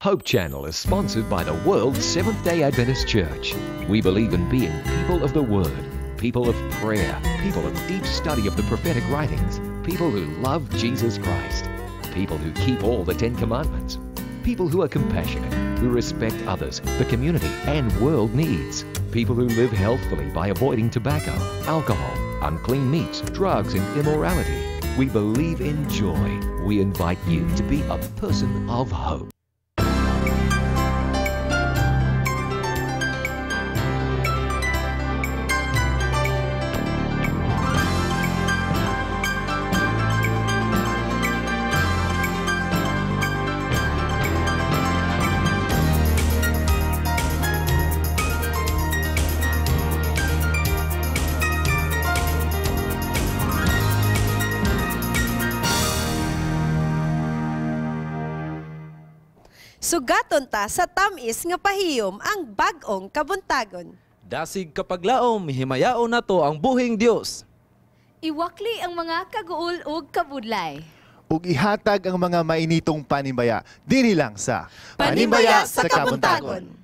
Hope Channel is sponsored by the World Seventh-day Adventist Church. We believe in being people of the Word, people of prayer, people of deep study of the prophetic writings, people who love Jesus Christ, people who keep all the Ten Commandments, people who are compassionate, who respect others, the community, and world needs, people who live healthfully by avoiding tobacco, alcohol, unclean meats, drugs, and immorality. We believe in joy. We invite you to be a person of hope. Sugaton ta sa tamis nga pahiyom ang bag-ong kabuntagon. Dasig kapaglaom, himayaon nato ang buhing Dios. Iwakli ang mga kaguol ug kabudlay. Ug ihatag ang mga mainitong panimbaya dinhi lang sa Panimbaya sa Kabuntagon.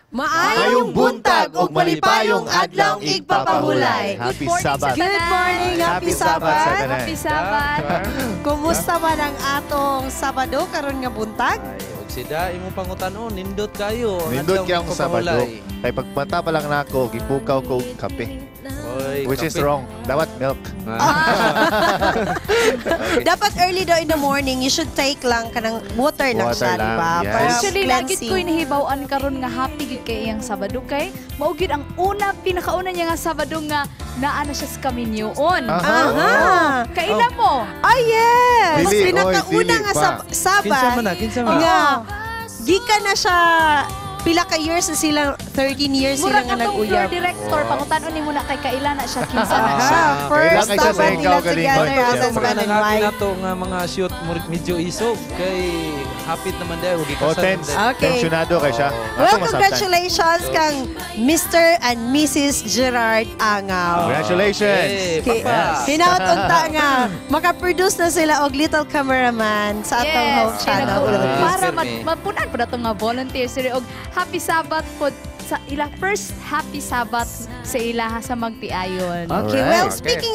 Maayong buntag ug malipayong adlaw igpapahulay. Happy Sabbath. Good morning, happy Sabbath. Happy Sabbath. Kumusta man ang atong Sabado karon nga buntag? Ay, ug sida imong pangutanon, nindot kayo. Nindot kay ang Sabado. Kay pagmata pa lang nako, gipukaw ko og kape. Oy, Which is kape. wrong. Dapat milk. Okay. Dapat early daw in the morning, you should take lang kanang water lang Water siya, di lang, ba? yes. Para Actually, lagi cleansing. ko inahibaw-an karon nga happy gid kay iyang Sabado kay mao gyud ang una, pinakauna niya nga Sabado nga naa na siya sa kaminyoon. Aha. Aha. Kaila mo? Ay, yes! Dili, oy, Pinakauna dili nga pa. sa Sabat. Kinsa man na, kinsa man na. Nga, gikan na siya, pila ka years na sila, 13 years sila Murag nga atong floor nag-uyab. director, pangutan-on nimo na kay kaila na siya, kinsa na Ah, siya. first Kailangan siya sa Sabat ikaw, nila galing. together Oy, as siyempre. husband and Mga wife. na to nga mga shoot medyo isog kay hapit naman dahil huwag O, ikasal. tense. Okay. Tensionado kay siya. Well, Ato masabtan. congratulations kang Mr. and Mrs. Gerard Angaw. Congratulations. Okay, Okay. papa. Hinaot unta nga makaproduce na sila og little cameraman sa atong Hope Channel. Yes. Para Pirmi. mapunan po na itong nga volunteers sila og happy Sabbath po sa ila, first happy Sabbath sa ilaha sa magtiayon. Okay, Alright. well, speaking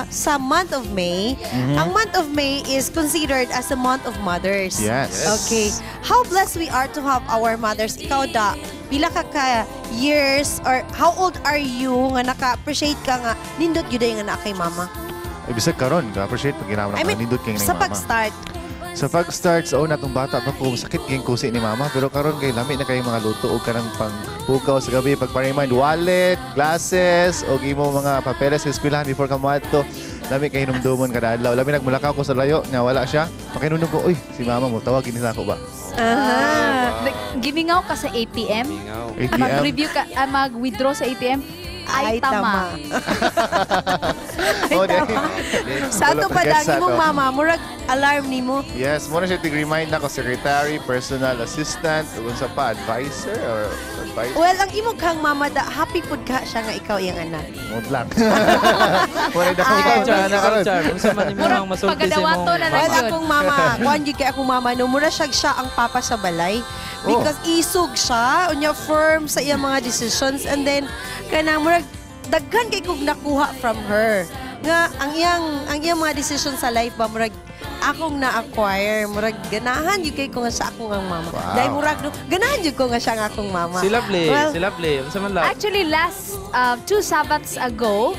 sa month of May, ang month of May is considered as a month of mothers. Yes. Okay. How blessed we are to have our mothers. Ikaw da, pila ka ka years or how old are you nga naka-appreciate ka nga nindot gyud nga naa kay mama? Ay, bisag karon, ka-appreciate pag ginawa I ng mean, nindot kay sa ning mama. pag-start. Sa pag-start sa una tong bata pa ko, sakit kayong kusi ni mama, pero karon kay lami na kayo mga luto og kanang pang pukaw sa gabi, pag pa-remind wallet, glasses og imo mga papeles sa eskwelahan before ka moadto. Lami kay hinumdumon kada adlaw. Lami nagmulakaw ko sa layo nga wala siya. Pakinunong ko, uy, si mama mo tawag gini nako ba? Aha. Gimingaw ka sa ATM, Mingaw. ATM. mag-review ka, mag-withdraw sa ATM, ay, tama. Ay, Oh, di. tama. Sa ato Wala pa pa dang guess sa imong ato. mama, murag alarm nimo. Yes, mo na siya tig-remind nako, secretary, personal assistant, ug unsa pa, advisor or advisor. Well, ang imong kang mama da, happy pud ka siya nga ikaw iyang anak. Mod lang. Wala na Ay. Ikaw, Char, na ikaw, karon. Char. Unsa man imong Murag ang masulti sa pagadawato imong na lang Well, mama? yun. akong mama, kuan gyud kay akong mama no, mura siya siya ang papa sa balay. Because isog siya, unya firm sa iyang mga decisions, and then kanang murag daghan kay kog nakuha from her. Nga ang iyang mga decisions sa life ba murag akong na-acquire, murag ganahan gyud kay ko nga sa akong ang mama. Wow. Dahil murag no, ganahan gyud ko nga siya nga akong mama. Si Lovely, Well, si Lovely. Unsa man love? Actually, last two Sabbaths ago,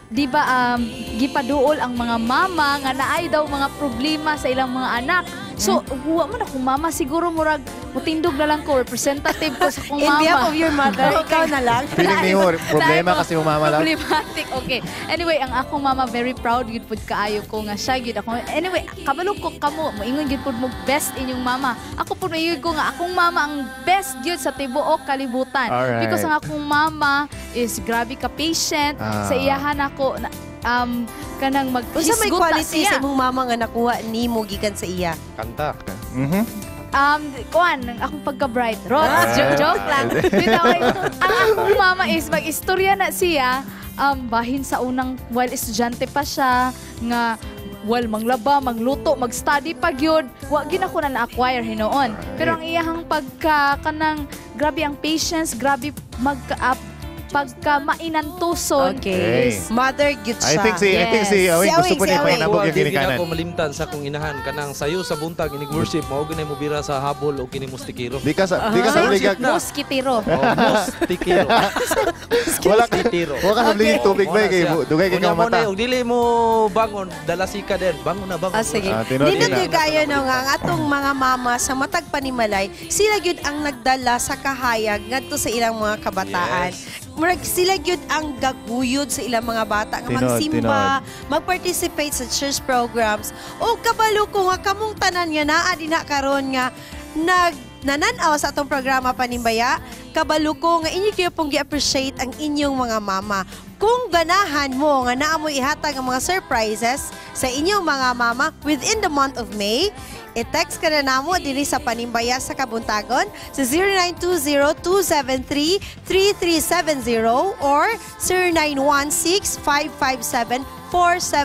di ba gipaduol ang mga mama nga naay daw mga problema sa ilang mga anak. So, huwa mo na kung mama, siguro murag mutindog na lang ko, representative ko sa kong In mama. behalf of your mother, ikaw na lang. Feeling nimo problema Dahil kasi yung mama lang. Problematic. Okay. Anyway, ang akong mama, very proud gyud pud kaayo ko nga siya gyud ako. Anyway, kabalo ko kamo moingon gyud pud mo best inyong mama. Ako pud moingon ko nga akong mama ang best gyud sa tibuok kalibutan. Alright. Because ang akong mama is grabe ka patient sa iyahan ako na, kanang Unsa may maghisgot na quality siya. sa imong mama nga nakuha nimo gikan sa iya? Kanta. Kuan, ang akong pagka-bright. Rots, joke lang. Bitaw, ay, ang akong mama is mag-istorya na siya, bahin sa unang, while estudyante pa siya, nga while manglaba, mangluto, mag-study pa gyud, wa gyud ako na na-acquire hinuon. Pero ang iyahang pagka kanang grabe ang patience, grabe magka up pagka mainantuson is Mother gyud I siya. think si I think si Yes. Awing Si gusto Awing, po si niya Awing. pahinabog Wa yung di gid ginikanan. ako malimtan sa akong inahan kanang sayo sa buntag inig worship mao gani mo bira sa habol o kini mustikiro. Di ka sa Worship bligag. na. Mosquitero. Oh, mustikiro. Wala ka Mustikiro. wala ka sa bligig tubig ba kay dugay kay Unya mo mata. na, ug dili mo bangon, dalasi ka din. Bangon na, bangon. Ah, sige. Ah, tinuod Nindot na. gyud kayo no nga ang atong mga mama sa matag panimalay, sila gyud ang nagdala sa kahayag ngadto sa ilang mga kabataan. Yes. Murag sila gyud ang gaguyod sa ilang mga bata nga Tinuod, magsimba, mag-participate sa church programs. O kabalo ko nga kamong tanan nga naa dinha karon nga nag nananaw sa atong programa Panimbaya, kabalo ko nga inyo kayo pong gi-appreciate ang inyong mga mama. Kung ganahan mo nga naa mo ihatag ang mga surprises sa inyong mga mama within the month of May, i-text ka na namo dinhi sa Panimbaya sa Kabuntagon sa 0920-273-3370 or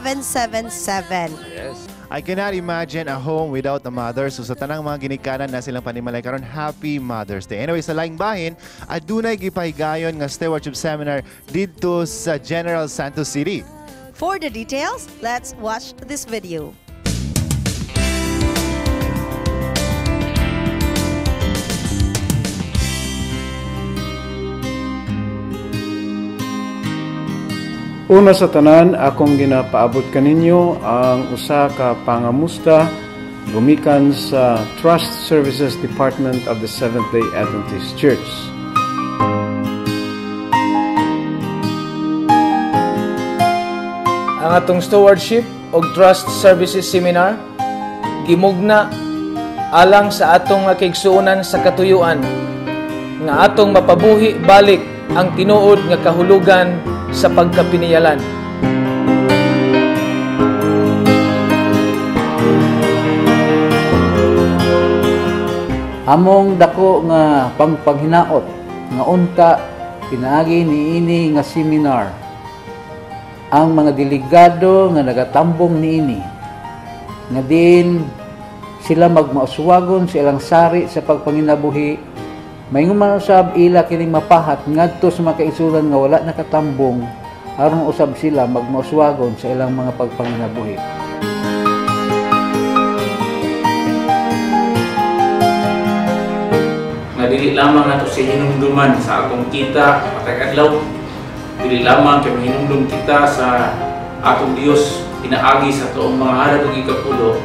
0916-557-4777. Yes. I cannot imagine a home without a mother. So sa tanang mga ginikanan na silang panimalay karon, Happy Mother's Day. Anyway, sa laing bahin, adunay gipahigayon nga stewardship seminar didto sa General Santos City. For the details, let's watch this video. Una sa tanan, akong ginapaabot kaninyo ang usa ka pangamusta gumikan sa Trust Services Department of the Seventh-day Adventist Church. Ang atong Stewardship og Trust Services Seminar gimugna alang sa atong nga kaigsuonan sa katuyuan nga atong mapabuhi balik ang tinuod nga kahulugan sa pagkapiniyalan. Among dako nga pangpaghinaot nga unta pinaagi niini nga seminar ang mga delegado nga nagatambong niini nga diin sila magmauswagon sa ilang sari sa pagpanginabuhi, maingon man usab ila kining mapahat ngadto sa mga kaigsuonan nga wala nakatambong aron usab sila magmauswagon sa ilang mga pagpanginabuhi. Nga dili lamang nato si hinumduman sa atong kita matag adlaw, dili lamang kay mahinumdum kita sa atong Dios pinaagi sa atoong mga halad ug ikapulo,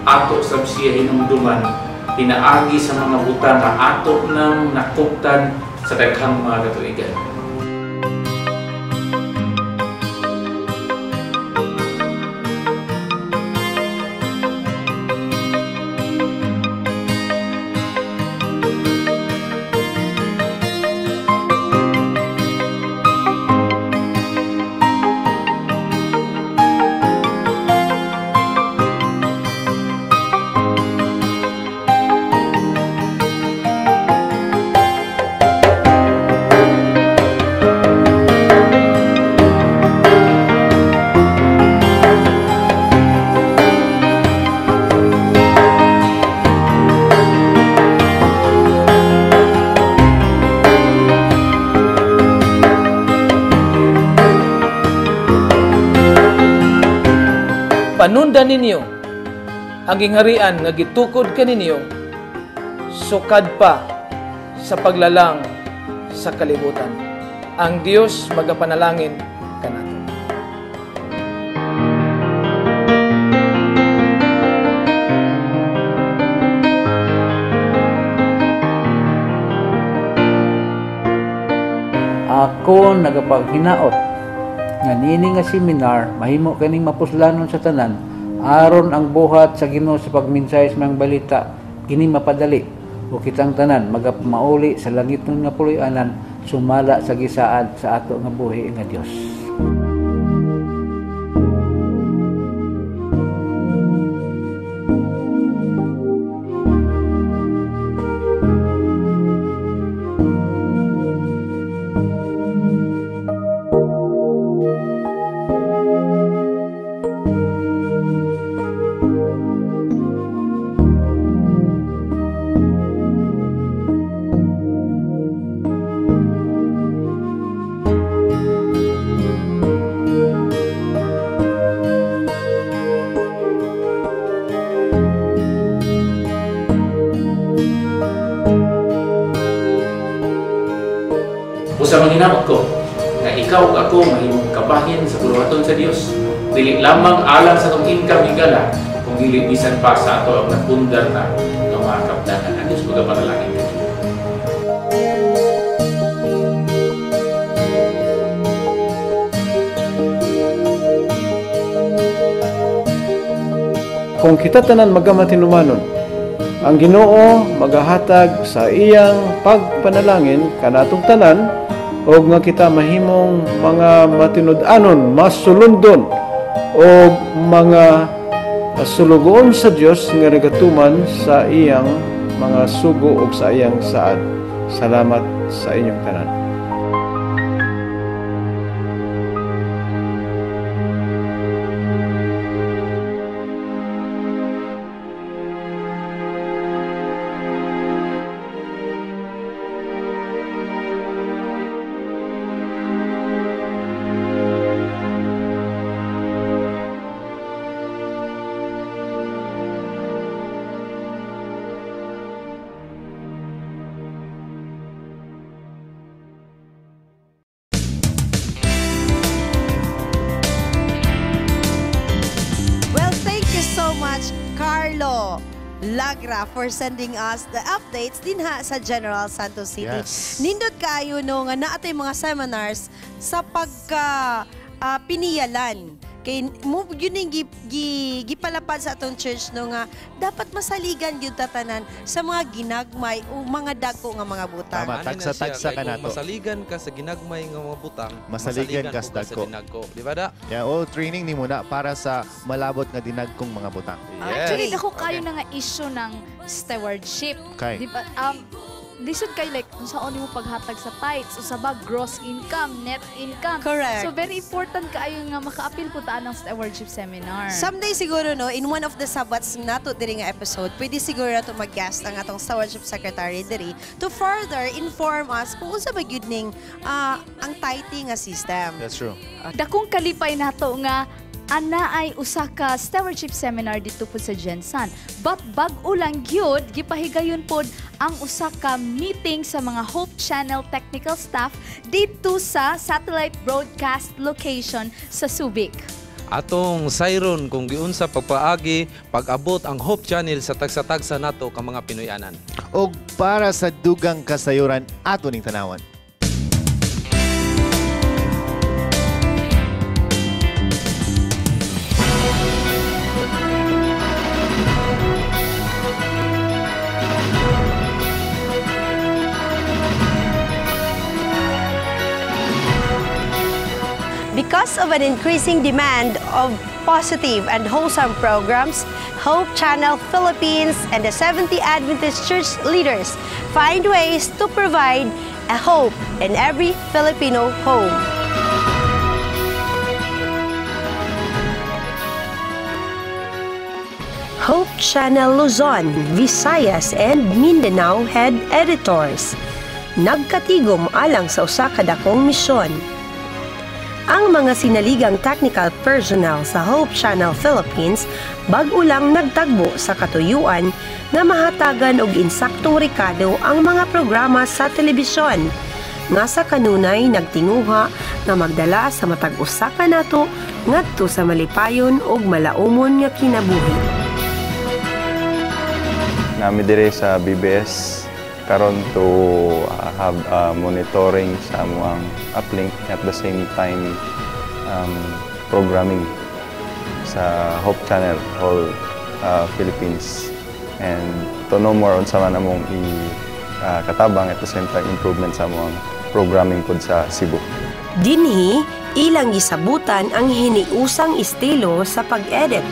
ato sab siya hinumduman pinaagi sa mga butang nga ato nang nakuptan sa daghang mga katuigan. Panundan ninyo ang gingharian nga gitukod kaninyo sukad pa sa paglalang sa kalibutan. Ang Dios magapanalangin kanato. Ako nagapaghinaot nga niini nga seminar mahimo kaning mapuslanon sa tanan aron ang buhat sa Ginoo sa pagmensahe sa mga balita kini mapadali o kitang tanan magapmauli sa langitnon nga puloy-anan sumala sa gisaad sa ato nga buhi nga Dios. Usa manghinaot ko nga ikaw ug ako mahimong kabahin sa buluhaton sa Dios, dili lamang alang sa atong income higala, kung dili bisan pa sa ato ang napundar na nga mga kapdanan. Ang Dios magapanalangin kaninyo. Kung kita tanan magamatinumanon, ang Ginoo magahatag sa iyang pagpanalangin kanatong tanan og nga kita mahimong mga matinud-anon, masulundon og mga sulugoon sa Dios nga nagatuman sa iyang mga sugo og sa iyang saad. Salamat sa inyong tanan. Carlo Lagra for sending us the updates dinha sa General Santos City. Nindot kaayo, no, nga naa tay mga seminars sa pagka piniyalan. Kay mo yun yung gipalapad sa atong church, no, nga dapat masaligan gyud tatanan sa mga ginagmay o mga dagko nga mga butang. Tama, Ani na tagsa-tagsa siya, ka kay kung nato. masaligan ka sa ginagmay nga mga butang, masaligan ka pud sa dagko. Dinagko. Di ba da? Yeah, all training ni muna para sa malabot nga dinagkong mga butang. Actually, dako kayo na nga issue ng stewardship. Okay. Di ba? Lisod kay like kung saan mo paghatag sa tithes, usa ba gross income, net income. Correct. So very important kaayo nga maka-appeal po ta ng stewardship seminar. Someday siguro, no, in one of the Sabbaths nato diri nga episode, pwede siguro nato mag-guest ang atong stewardship secretary diri to further inform us kung unsa ba gyud ning ang tithing nga system. That's true. Dakong kalipay nato nga ana ay usa ka stewardship seminar dito po sa Gensan. But bag-o lang gyud gipahigayon pod ang usa ka meeting sa mga Hope Channel technical staff dito sa satellite broadcast location sa Subic. Atong sayron kung giunsa pagpaagi pag-abot ang Hope Channel sa tagsa-tagsa nato ka mga Pinoyanan. Og para sa dugang kasayuran, ato ning tanawan. Because of an increasing demand of positive and wholesome programs, Hope Channel Philippines and the Seventh-day Adventist Church leaders find ways to provide a hope in every Filipino home. Hope Channel Luzon, Visayas and Mindanao head editors nagkatigom alang sa usa ka dakong misyon. Ang mga sinaligang technical personnel sa Hope Channel Philippines bag-o lang nagtagbo sa katuyuan nga mahatagan og insaktong rekado ang mga programa sa telebisyon nga sa kanunay nagtinguha nga magdala sa matag usa ka nato ngadto sa malipayon ug malaumon nga kinabuhi. Nami dire sa BBS karon to have monitoring sa among uplink, at the same time programming sa Hope Channel all Philippines, and to know more unsa man among i katabang, at the same time improvement sa among programming pod sa Cebu. Dinhi ilang gisabutan ang hiniusang estilo sa pag-edit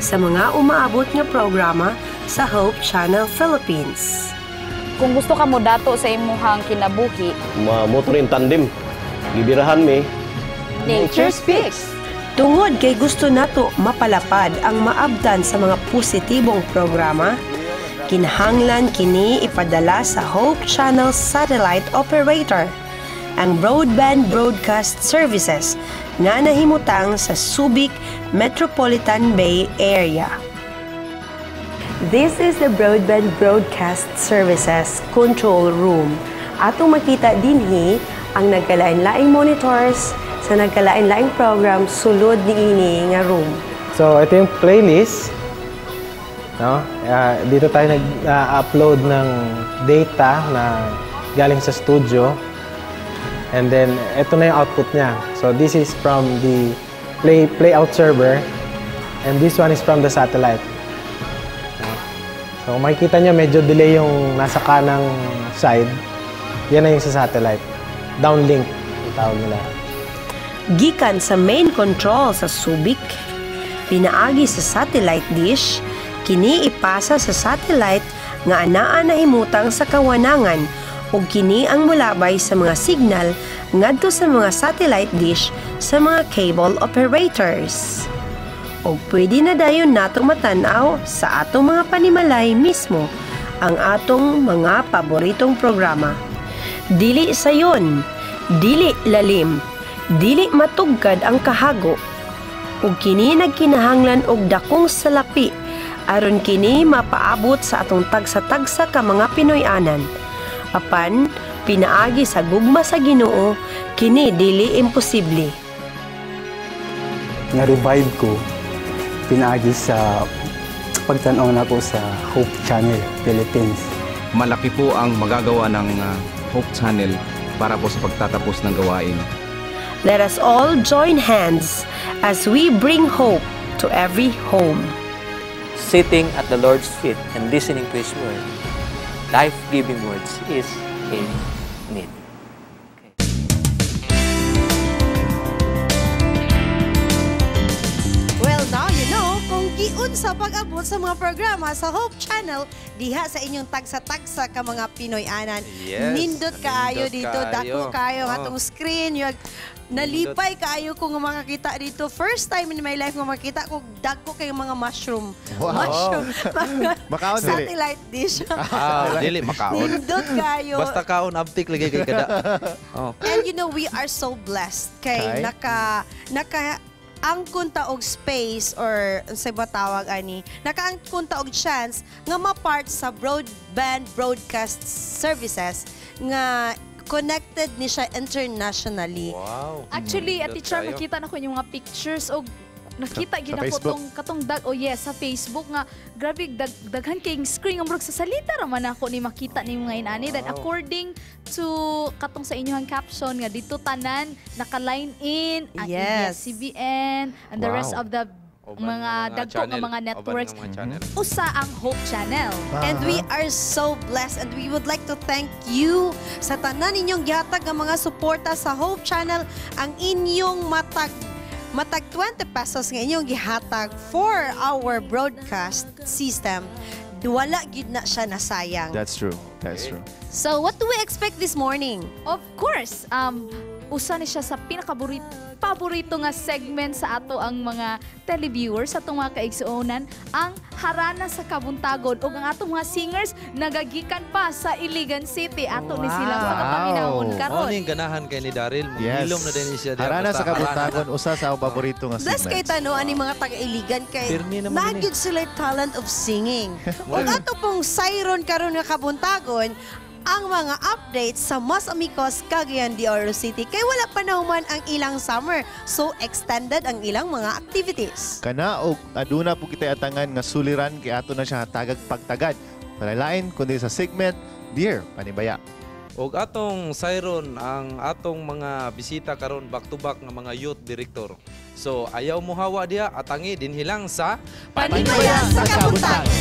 sa mga umaabot nga programa sa Hope Channel Philippines. Kung gusto ka mo dato sa imuhang kinabuhi, Motor in tandem. Gibirahan mi. Nature Speaks. Tungod kay gusto nato mapalapad ang maabtan sa mga positibong programa, kinahanglan kini ipadala sa Hope Channel Satellite Operator, ang Broadband Broadcast Services nga nahimutang sa Subic Metropolitan Bay Area. This is the Broadband Broadcast Services Control Room. Atong makita dinhi ang nagkalain-laing monitors sa nagkalain-laing program sulod niini nga room. So ito yung playlist. No? Dito tayo nag-upload ng data na galing sa studio. And then ito na yung output niya. So this is from the play out server, and this one is from the satellite. So makikita nyo medyo delay yung nasa kanang side. Yan na yung sa satellite. Downlink ang tawag nila. Gikan sa main control sa Subic, pinaagi sa satellite dish, kini ipasa sa satellite nga anaa nahimutang sa kawanangan ug kini ang mulabay sa mga signal ngadto sa mga satellite dish sa mga cable operators. Og pwede na dayon nato matan-aw sa atong mga panimalay mismo ang atong mga paboritong programa. Dili sayon, dili lalim, dili matugkad ang kahago. Ug kini nagkinahanglan og dakong salapi aron kini mapaabot sa atong tagsa-tagsa ka mga Pinoy-anan. Apan pinaagi sa gugma sa Ginoo, kini dili imposible. Na-revive ko pinaagi sa Pagtan-aw nako sa Hope Channel Philippines. Malaki po ang magagawa ng Hope Channel para po sa pagtatapos ng gawain. Let us all join hands as we bring hope to every home. Sitting at the Lord's feet and listening to His word, life-giving words, is a need. Well, now you know kung giunsa pag-abot sa mga programa sa Hope Channel diha sa inyong tagsa-tagsa ka mga Pinoy-anan. Yes, nindot kaayo nindot dito, kaayo. Dako kaayo ang Oh. atong screen. Yag, nalipay kaayo ko nga makakita dito. First time in my life nga makita ko dagko kay mga mushroom. Wow. Mushroom. Makaon dili. Satellite dish. Ah, dili makaon. Nindot kaayo. Basta kaon abtik lagi kay kada. Oh. And you know, we are so blessed kay Kay? naka angkon ta og space or unsay ba tawag ani, nakaangkon ta og chance nga ma-part sa broadband broadcast services nga connected ni siya internationally. Wow. Actually, Ate Nindot Char, kaayo. makita na ko yung mga pictures og nakita Sa gid ako Facebook. tong katong dag, oh yes, sa Facebook nga grabe daghan kay screen nga murag sa salita ra man ako ni makita ni mga inani. Then according to katong sa inyong caption nga dito tanan naka-line in ang ABS-CBN and the rest of the Uban mga nga mga dagko nga channel. mga Uban networks, nga mga channel. Usa ang Hope Channel. And we are so blessed and we would like to thank you sa tanan ninyong gihatag nga mga suporta sa Hope Channel, ang inyong matag matag 20 pesos nga inyong gihatag for our broadcast system. Wala gid na siya nasayang. That's true. That's true. So what do we expect this morning? Of course, usa ni siya sa pinakaborito paborito nga segment sa ato ang mga televiewers, sa atong mga kaigsuonan, ang Harana sa Kabuntagon, ug ang atong mga singers nagagikan pa sa Iligan City. Ato ni sila Wow. pagapaminawon karon. Mao ning ganahan kay ni Daryl, Yes. Mohilom na din siya diha. Harana Basta sa Kabuntagon, usa sa akong paborito nga Bless kay segments. tano ani mga taga-Iligan kay Pirmi naman naa gyud sila talent of singing. Ug ato pong siron karon nga kabuntagon ang mga updates sa Mas Amigos Cagayan de Oro City kay wala pa nahuman ang ilang summer, so extended ang ilang mga activities. Kana og aduna po kita atangan nga suliran kay ato na siya hatagag pagtagad. Walay kundi sa segment Dear Panimbaya. Og atong siron ang atong mga bisita karon, back to back nga mga youth director. So ayaw mo hawa diha, atangi dinhi lang sa Panimbaya sa Kabuntagon.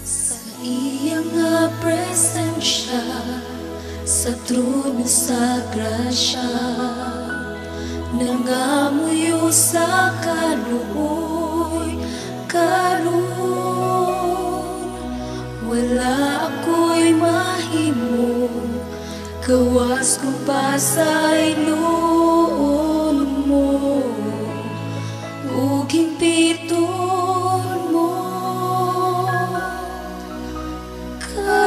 Sa iyang nga presensya, sa trono sa grasya, nangamuyo sa kaluoy karon. Gawas kong pasayloon mo ug hingpiton mo. Kaloy,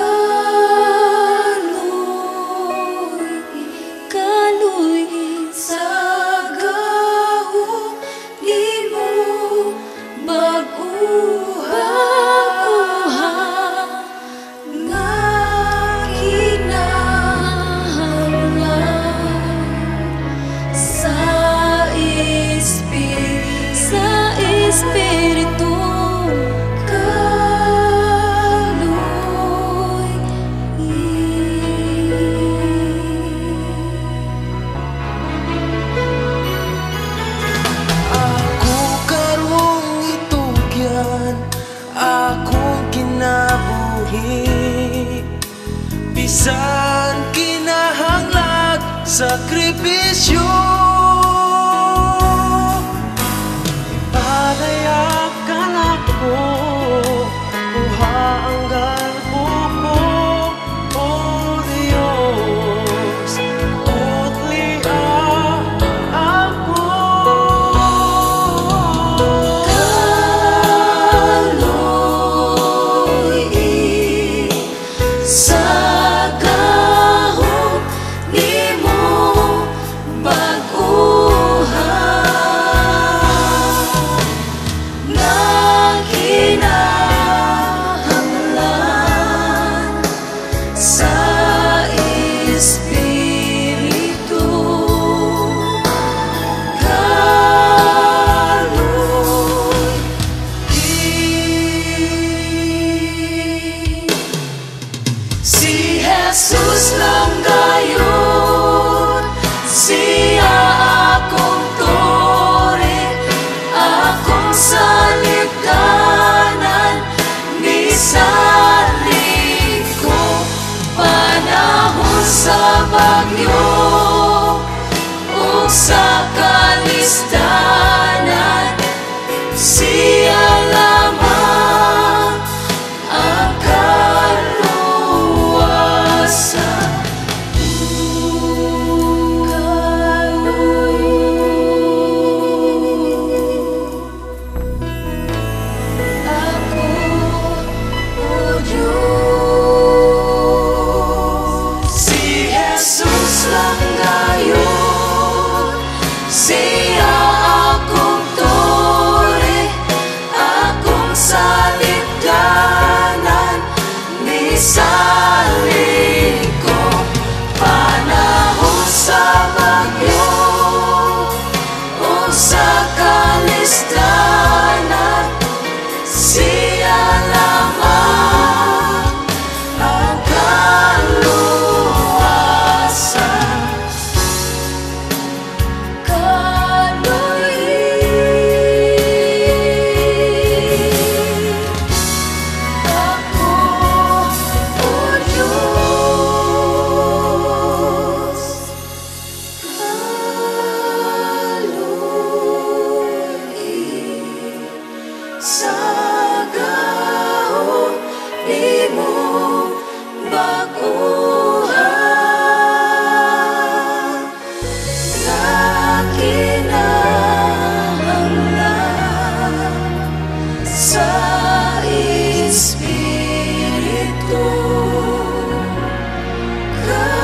kaloy sa gahom nimo bag-uha, nga kinahanglan sa Espiritu. Kaloy. Ako karong itugyan akong kinabuhi, bisan kinahanglag sakripisyo. Ipadayag ka nako, kuha ang galpo ko, O Diyos, utlia ako. Kaloy sa gahom nimo bag-uha, nga kinahanglan sa Espiritu. Kaloy. Si Jesus lang gayon, siya akong tore, akong salipdanan, nisalig ko panahon sa bagyo ug sa kalisdanan, siya lamang ang kaluwasan. Ako, O Diyos, si Jesus lang gayon, siya akong tore, akong salipdanan, nisalig ko panahon sa bagyo o sa kalisdanan, siya lamang ang kaluwasan. Kaloy, ako, O Diyos, kaloy sa gahom nimo bag-uha, nga kinahanglan sa Espiritu. Kaloy.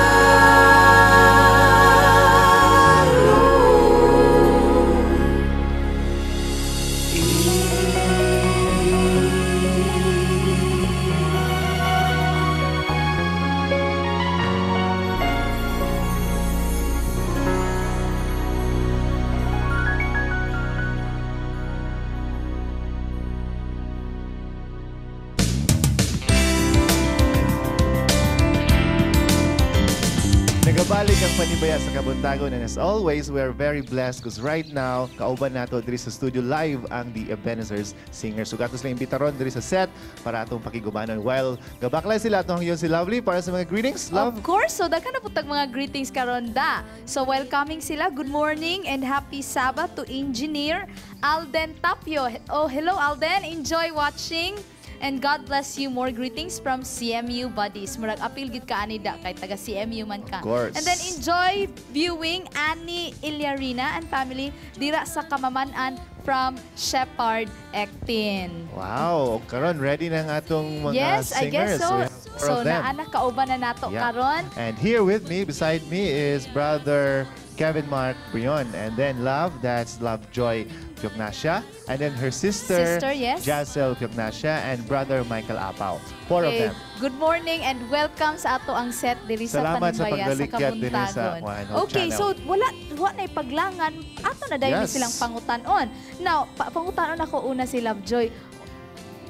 Nagabalik ang Panimbaya sa Kabuntagon, and as always, we are very blessed because right now, kauban nato diri sa studio live ang The Ebenezer's Singers. So ato sila imbitaron diri sa set para atong pakigubanon. While gabaklay sila, atong yun si Lovely para sa mga greetings. Love. Of course, so daghan na pud tag mga greetings karon da. So welcoming sila. Good morning and happy Sabbath to Engineer Alden Tapio. Oh, hello Alden. Enjoy watching. And God bless you. More greetings from CMU buddies. Murag apil gid ka ani da kay taga CMU man ka. Of course. And then enjoy viewing Annie Ilyarina and family dira sa Kamamanan from Shepherd Ectin. Wow, karon ready na ang atong mga Yes, I singers. guess so. We have four So of them. naa na kauban na nato karon. And here with me, beside me, is Brother Kevin Mark Brion. And then Love, that's Love Joy Piognacia. And then her sister, Sister, yes. Jazel Piognacia, and Brother Michael Apao. Four of Okay. them. Good morning and welcome sa ato ang set diri sa Salamat sa Panimbaya sa pagbalikyat dinhi sa Kabuntagon. Juan Hope Okay, Channel. so wala na paglangan ato na dayon silang pangutanon. Now, pangutanon ako una si Lovejoy.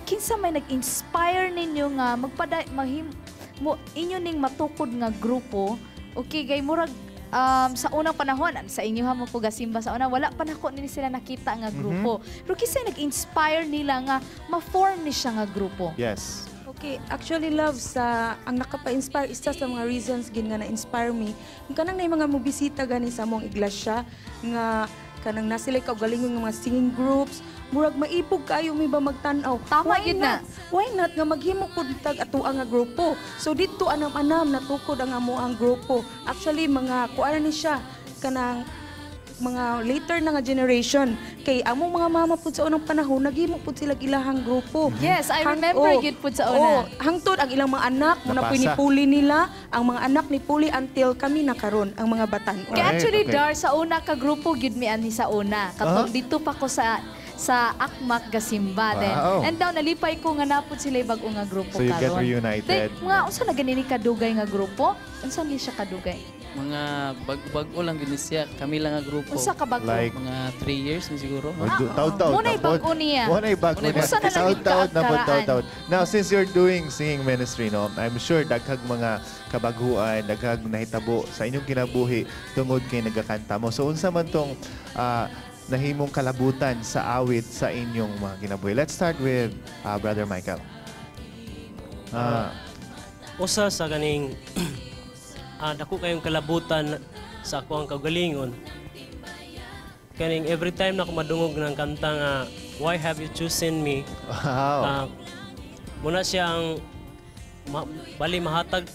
Kinsa may nag-inspire ninyo nga magpada mahim mo inyo ning matukod nga grupo? Okay, kay murag sa unang panahon sa inyo ha mo ko gasimba sa una, wala pa nako ni sila nakita nga grupo. Pero kinsa nag-inspire nila nga ma-form ni siya nga grupo? Yes. Okay, actually, Love, sa ang nakapa-inspire, isa sa mga reasons gin nga na-inspire me, yung kanang na mga mobisita gani sa among iglesia nga kanang na sila kaugalingon nga mga singing groups, murag maipog kayo mi ba magtan-aw. Tama Why gyud na. not? Why not nga maghimo pud tag atoa nga grupo? So didto anam-anam natukod ang amo ang grupo. Actually, mga kuan ni siya kanang mga later na nga generation kay among mga mama pud sa unang panahon naghimo pud sila ilahang grupo. Yes, I remember gyud pud sa una. Oh, hangtod ang ilang mga anak mo na Napasa. nipuli nila, ang mga anak ni puli until kami na karon ang mga batan. Kaya actually, Dar, sa una ka grupo gyud mi ani sa una. Katong dito pa ko sa Akmak Gasimba then. And daw nalipay ko nga napud sila bag-o nga grupo So you get karon. reunited. Then, mga unsa na ganini kadugay nga grupo? Unsa ni siya kadugay? Mga bag-bago lang gud ni siya. Kami lang nga grupo. Unsa ka bag-o? Like- mga 3 years na siguro. Taud-taud Muna'y na pod. bag-o niya. Muna'y bag-o niya. Unsa na lang gyud Taud-taud na pod, kaagkaraan? taud-taud. Now, since you're doing singing ministry, no, I'm sure daghag mga kabaguhan, daghag nahitabo sa inyong kinabuhi tungod kay nagakanta mo. So, unsa man tong nahimong kalabutan sa awit sa inyong mga kinabuhi? Let's start with Brother Michael. Usa sa kaning dako kayong kalabutan sa ako ang kaugalingon kaning every time na ako madungog ng kanta nga "Why Have You Chosen Me", muna siya ang bali mahatag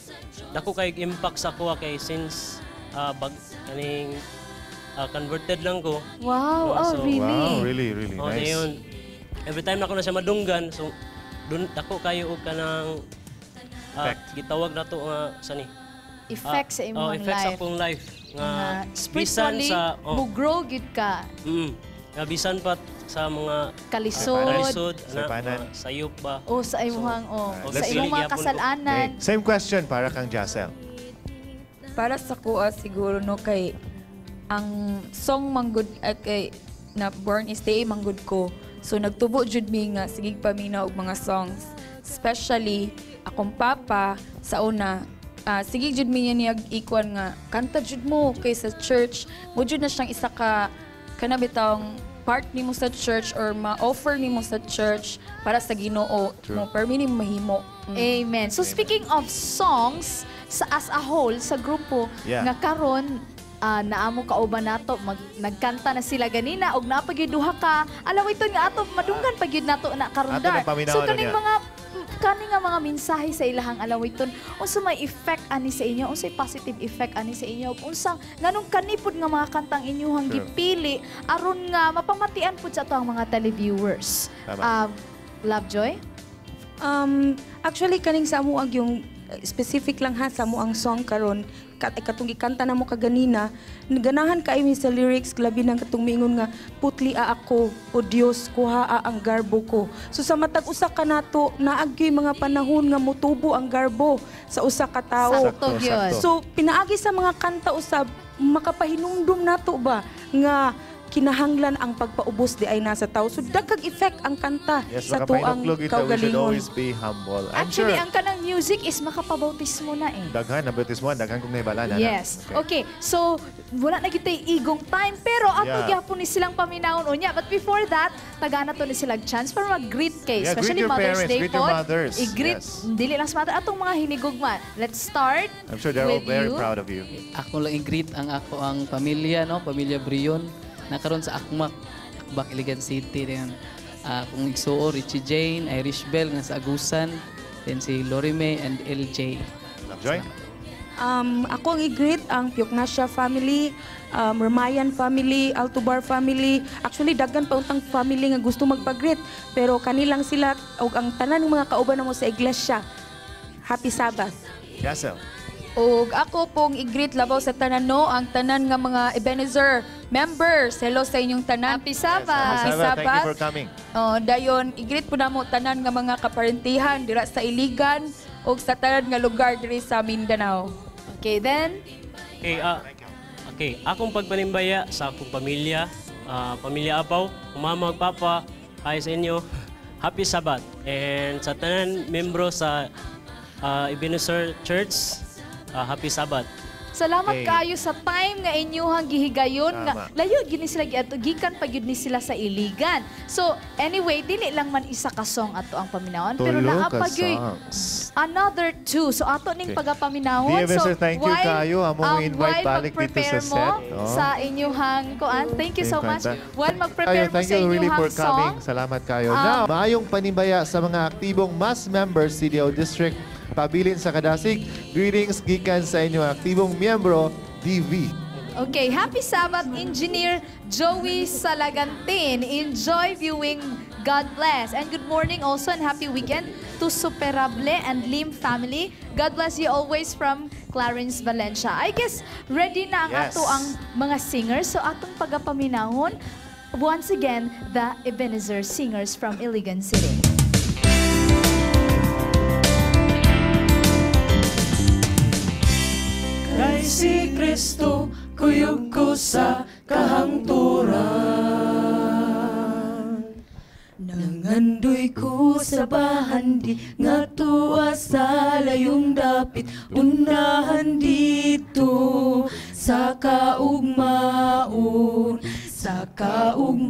dako kay impact sa ako kay since bag kaning converted lang ko. Wow, No, oh, really? Wow, really, really Oh, nice. dayon, every time na ako na siya madunggan, so dun dako kayo og kanang gitawag na to nga sa ni Effect sa imong oh, effect sa life. akong life nga Nga bisan spiritually, sa oh, mo grow gyud ka. Nga bisan pa sa mga Kalisod. kalisod na, Saypanan. mga sayop ba. O sa imong oh, oh, sa dili imong mga gyapon ko. kasalanan. Okay. Same question para kang Jazel. Para sa kuha siguro, no, kay ang song manggod kay na born is day manggod ko. So nagtubo jud mi nga sige paminaw og mga songs. Especially akong papa sa una, sige jud mi niya niyag ikuan nga kanta jud mo kay sa church mo jud na siyang isa ka kana bitawng part nimo sa church or ma-offer nimo sa church para sa Ginoo mo pero nimo mahimo. Amen. So speaking of songs, sa as a whole sa grupo nga karon naamo kauban nato nagkanta na sila ganina og naa pa gyud duha ka alawiton nga ato madunggan pa gyud nato na karon Ato dar. nang paminawon So kaning niya. mga kani nga mga mensahe sa ilahang alawiton, unsa may effect ani sa inyo, unsay positive effect ani sa inyo, ug unsang nganong kanipod nga mga kantang inyuhang gipili aron nga mapamatian pud sa ato ang mga televiewers? Tama. Lovejoy? Actually, kaning sa amo ang yung specific lang ha sa amo ang song karon katong gikanta na mo kaganina, ganahan kay mi sa lyrics, labi nang katong miingon nga, "Putli-a ako, o Dios, kuhaa ang garbo ko." So sa matag usa ka nato, naagyoy mga panahon nga motubo ang garbo sa usa ka tawo. Sakto gyud. So pinaagi sa mga kanta usab, makapahinumdum nato ba nga kinahanglan ang pagpaubos di ay nasa tao. So daghang effect ang kanta Yes, sa tuang makapahinuklog ito. We should kaugalingon. always be humble. I'm Actually, sure. ang kanang music is makapabautismo na eh. Daghan, nabautismo, daghan kong nahibalan. Ana. Yes. Okay. So, wala na kita'y igong time, pero ato gyapon ni silang paminawon unya. But before that, tagana to ni sila chance para mag-greet kay. Yeah, Especially greet your Mother's parents, Day greet your pod. mothers. I-greet, dili lang sa mother, atong mga hinigugma. Let's start I'm sure they're all with very you. proud of you. Ako lang i-greet ang ako ang pamilya, no? Pamilya Brion. Nakaroon sa Akmak, Akbak, Iligan City. Yan. Akong igsuo, Richie Jane, Irish Bell nga sa Agusan, then si Lori May and LJ. Joy? Ako ang i-greet ang Pioknasya family, Ramayan family, Altubar family. Actually, daghan pa untang family nga gusto magpag-greet. Pero kanilang sila og ang tanan ng mga kauban namo sa iglesia. Happy Sabbath. Yasel. Og ako pong i-greet labaw sa tanan, no, ang tanan nga mga Ebenezer members. Hello sa inyong tanan. Happy Sabbath. Happy Sabbath. Thank you for coming. Oh, dayon i-greet po namo tanan nga mga kaparentihan dira sa Iligan ug sa tanan nga lugar diri sa Mindanao. Okay, then. Okay, okay, akong pagpanimbaya sa akong pamilya, pamilya Apaw, mama ug papa, hi sa inyo. Happy Sabbath. And sa tanan membro sa Ebenezer Church, Happy Sabbath. Salamat Okay. kaayo sa time nga inyuhang gihigayon nga Tama. layo gini sila giadto gikan pa gyud ni sila sa Iligan. So anyway, dili lang man isa ka song ato ang paminawon, pero Tulo naa ka pa gyud songs. another two. So ato ning pagapaminawon. Dear So Mr. Thank you kayo. Among invite while balik dito mag-prepare sa mo set. Oh. sa inyuhang kuan. Thank you so Same much. kanta. While mag-prepare Kayo, mo thank sa you really inyuhang for coming. song. Salamat kayo. Now, maayong panimbaya sa mga aktibong mass members CDO District pabilin sa Kadasig. Greetings gikan sa inyong aktibong miyembro, DV. Okay, happy Sabbath, Engineer Joey Salagantin. Enjoy viewing. God bless. And good morning also and happy weekend to Superable and Lim family. God bless you always from Clarence Valencia. I guess ready na ang ato ang mga singers. So atong pagapaminahon, once again, the Ebenezer Singers from Iligan City. Kay si Kristo kuyog ko sa kahangturan. Nangandoy ko sa bahandi nga tuwa sa layong dapit, unahan dito sa kaugmaon, sa kaugmaon.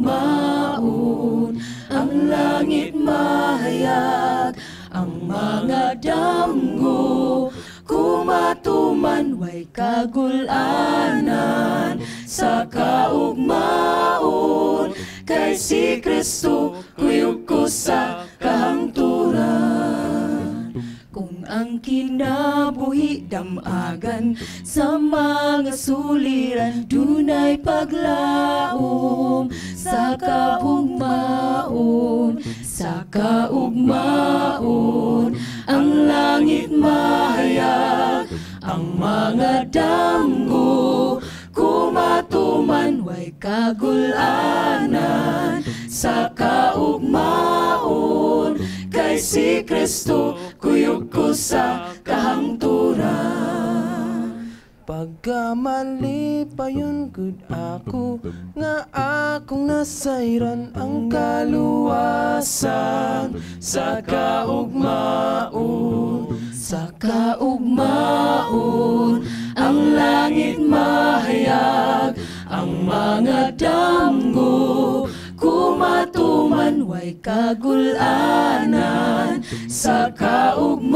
Ang langit mahayag, ang mga damgo kumatuman way kagulanan sa kaugmaon. Kay si Kristo kuyog ko sa kahangturan. Kung ang kinabuhi damagan sa mga suliran, dunay paglaom sa kaugmaon, sa kaugmaon. Ang langit mahayag, ang mga damgo kumatuman way kagulanan sa kaugmaon. Kay si Kristo kuyog ko sa kahangturan. Pagkamali pa yun gud ako nga akong nasayran ang kaluwasan sa kaugmaon, sa kaugmaon. Ang langit mahayag, ang mga damgo kumatuman way kagulanan sa kaugmaon.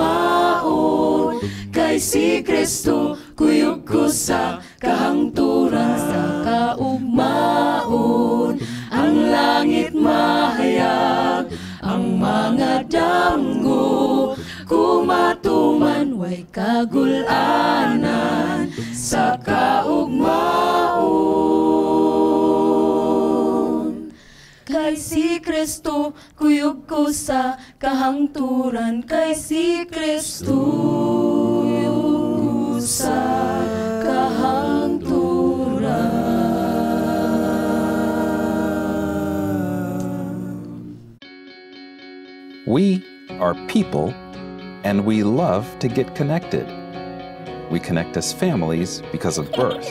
Kay si Kristo kuyog ko sa kahangturan, sa kaugmaon. Ang langit mahayag, ang mga damgo kumatuman way kagulanan sa kaugmaon. Kay si Kristo kuyog ko sa kahangturan, kay si Kristo kuyog ko sa kahangturan. We are people, and we love to get connected. We connect as families because of birth.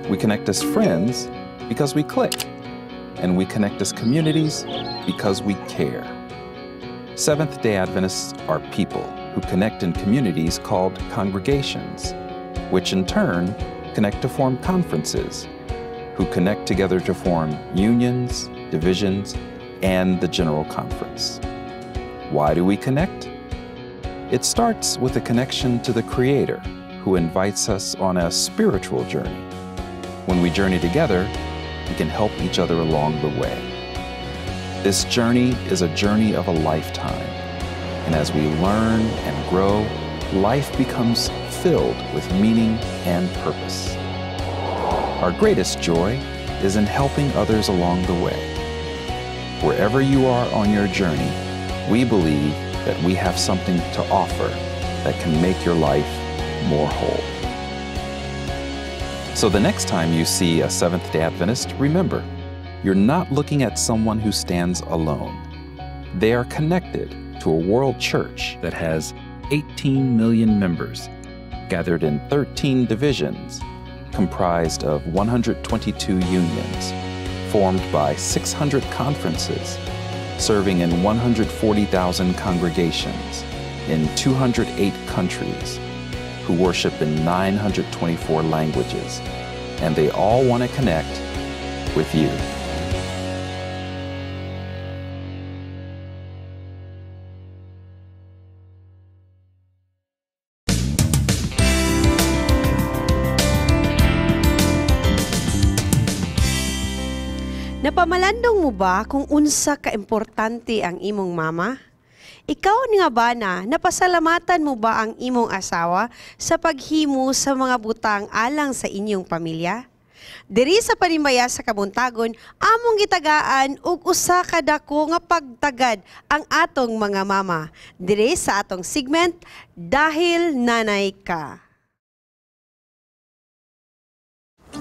We connect as friends because we click. And we connect as communities because we care. Seventh-day Adventists are people who connect in communities called congregations, which in turn connect to form conferences, who connect together to form unions, divisions, and the General Conference. Why do we connect? It starts with a connection to the Creator, who invites us on a spiritual journey. When we journey together, we can help each other along the way. This journey is a journey of a lifetime, and as we learn and grow, life becomes filled with meaning and purpose. Our greatest joy is in helping others along the way. Wherever you are on your journey, we believe that we have something to offer that can make your life more whole. So the next time you see a Seventh day Adventist, remember, you're not looking at someone who stands alone. They are connected to a world church that has 18 million members, gathered in 13 divisions, comprised of 122 unions, formed by 600 conferences, serving in 140,000 congregations in 208 countries, who worship in 924 languages, and they all want to connect with you. Napamalandong mo ba kung unsa ka importante ang imong mama? Ikaw nga ba na napasalamatan mo ba ang imong asawa sa paghimo sa mga butang alang sa inyong pamilya? Diri sa Panimbaya sa Kabuntagon, among gitagaan og usa ka dako nga pagtagad ang atong mga mama. Diri sa atong segment, Dahil Nanay Ka.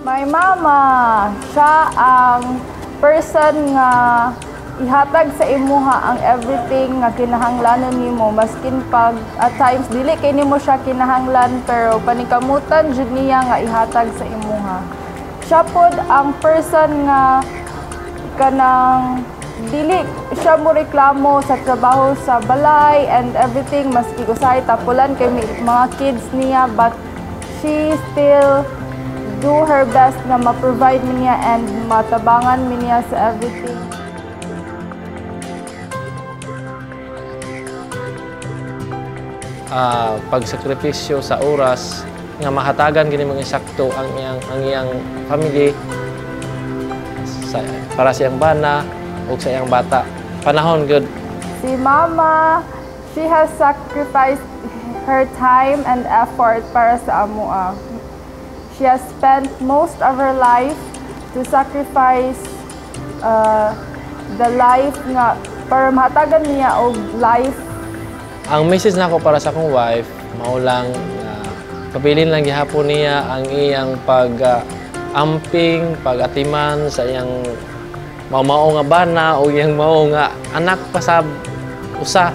My mama, siya ang person nga ihatag sa imuha ang everything nga kinahanglanon nimo, maskin pag at times dili kay nimo siya kinahanglan, pero panikamutan jud niya nga ihatag sa imuha. Siya pod ang person nga kanang dili siya mo reklamo sa trabaho sa balay and everything, maski usahay tapulan kay mga kids niya, but she still do her best na ma-provide mi niya and matabangan mi niya sa everything. Pagsakripisyo sa oras nga mahatagan gini mga sakto ang iyang family sa, para sa iyang bana o sa iyang bata. Panahon good. Si Mama, she has sacrificed her time and effort para sa amoa. She has spent most of her life to sacrifice the life nga para mahatagan niya og life. Ang message nako para sa akong wife, mao lang pabilin lang gihapon niya ang iyang pag-amping, pag-atiman sa iyang mao nga bana o iyang mao nga anak pa sa usa.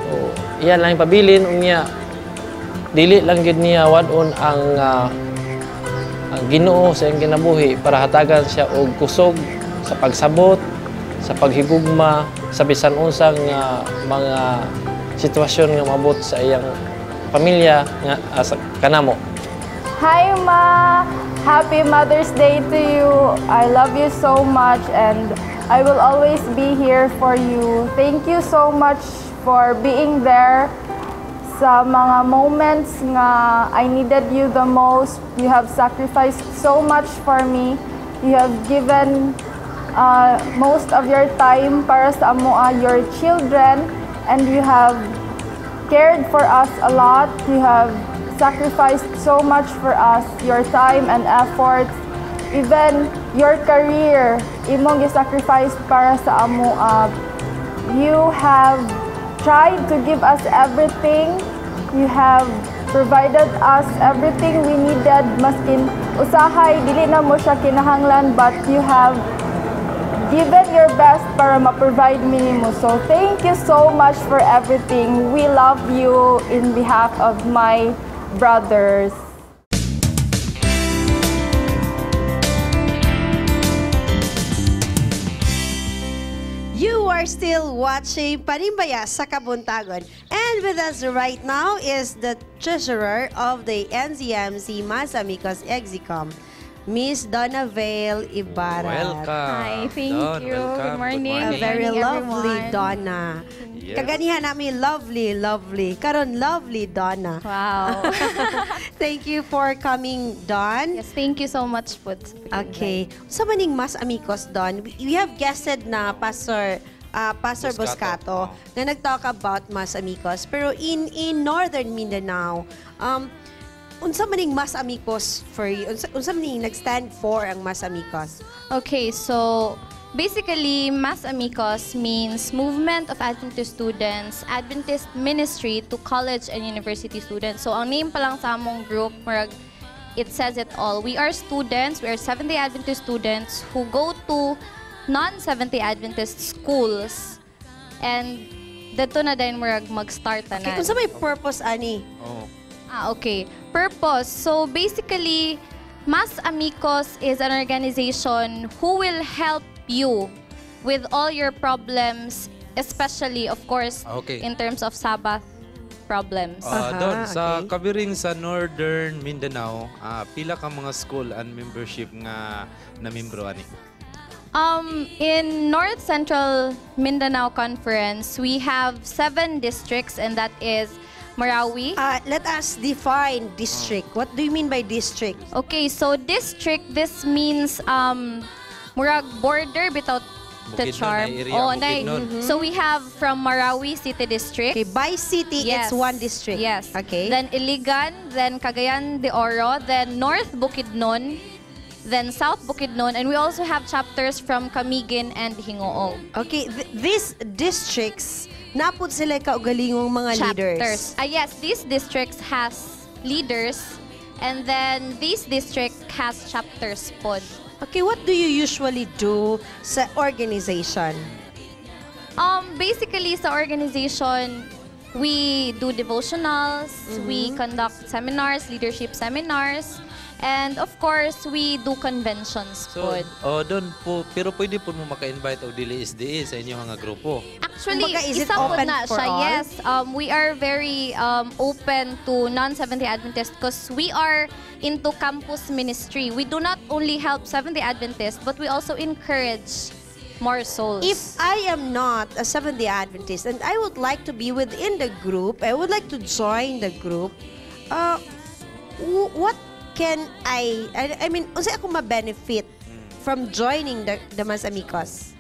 So, iya lang pabilin unya dili lang gyud niya wad-on ang Ginoo sa iyang kinabuhi para hatagan siya og kusog sa pagsabot, sa paghigugma, sa bisan unsang mga sitwasyon nga maabot sa iyang pamilya nga sa kanamo. Hi Ma! Happy Mother's Day to you. I love you so much and I will always be here for you. Thank you so much for being there sa mga moments nga I needed you the most. You have sacrificed so much for me. You have given most of your time para sa amoa, your children, and you have cared for us a lot. You have sacrificed so much for us, your time and efforts, even your career, imong gi-sacrifice para sa amoa. You have tried to give us everything. You have provided us everything we needed, maskin usahay dili na mo siya kinahanglan, but you have given your best para ma-provide minimo. So thank you so much for everything. We love you in behalf of my brothers. You are still watching Panimbaya sa Kabuntagon. And with us right now is the treasurer of the NZMC Mas Amigos Execom, Miss Donna Vale Ibarra. Welcome. Hi, thank Don, you. welcome. Good morning. A very Good morning, lovely everyone. Donna. Yes. Kaganihan namin lovely, lovely. Karon lovely Donna. Wow. Thank you for coming, Don. Yes, thank you so much po. Okay. Sa maning Mas Amigos, Don, we have guested na Pastor Boscato. Boscato, na nag-talk about Mas Amigos. Pero in Northern Mindanao, unsa maning Mas Amigos for you? Unsa maning nag-stand for ang Mas Amigos? Okay, so basically, Mas Amigos means Movement of Adventist Students, Adventist Ministry to College and University Students. So ang name pa lang sa among group, murag, it says it all. We are students, we are Seventh-day Adventist students who go to non-Seventh-day Adventist schools. And dito na din murag mag-start Okay, tanan. unsa may purpose ani? Oh. Ah, okay. Purpose. So basically, Mas Amigos is an organization who will help you with all your problems, especially, of course, in terms of Sabbath problems. Don, sa kabiring sa Northern Mindanao, pila ka mga school and membership nga na membro ani? In North Central Mindanao Conference, we have seven districts, and that is Marawi. Let us define district. What do you mean by district? Okay, so district, this means murag border without the Bukidnon, charm. na area Oh, Bukidnon. So we have from Marawi City District. Okay, by city, it's one district. Yes. Okay. Then Iligan, then Cagayan de Oro, then North Bukidnon, then South Bukidnon, and we also have chapters from Camiguin and Gingoog. Okay, these districts, napud sila kaugalingong mga Chapters. leaders. Ah, yes, these districts has leaders, and then this district has chapters pod. Okay, what do you usually do sa organization? Basically, sa organization, we do devotionals, we conduct seminars, leadership seminars, and of course, we do conventions So, pod. oh, Don, po, pero pwede po mo maka-invite og dili SDA sa inyong nga grupo. Actually, Kumbaga, is it isa po open na for siya. all? Yes, we are very open to non-Seventh-day Adventists because we are into campus ministry. We do not only help Seventh-day Adventists, but we also encourage more souls. If I am not a Seventh-day Adventist and I would like to be within the group, I would like to join the group, what can I mean, unsa ako ma-benefit from joining the Mas Amigos?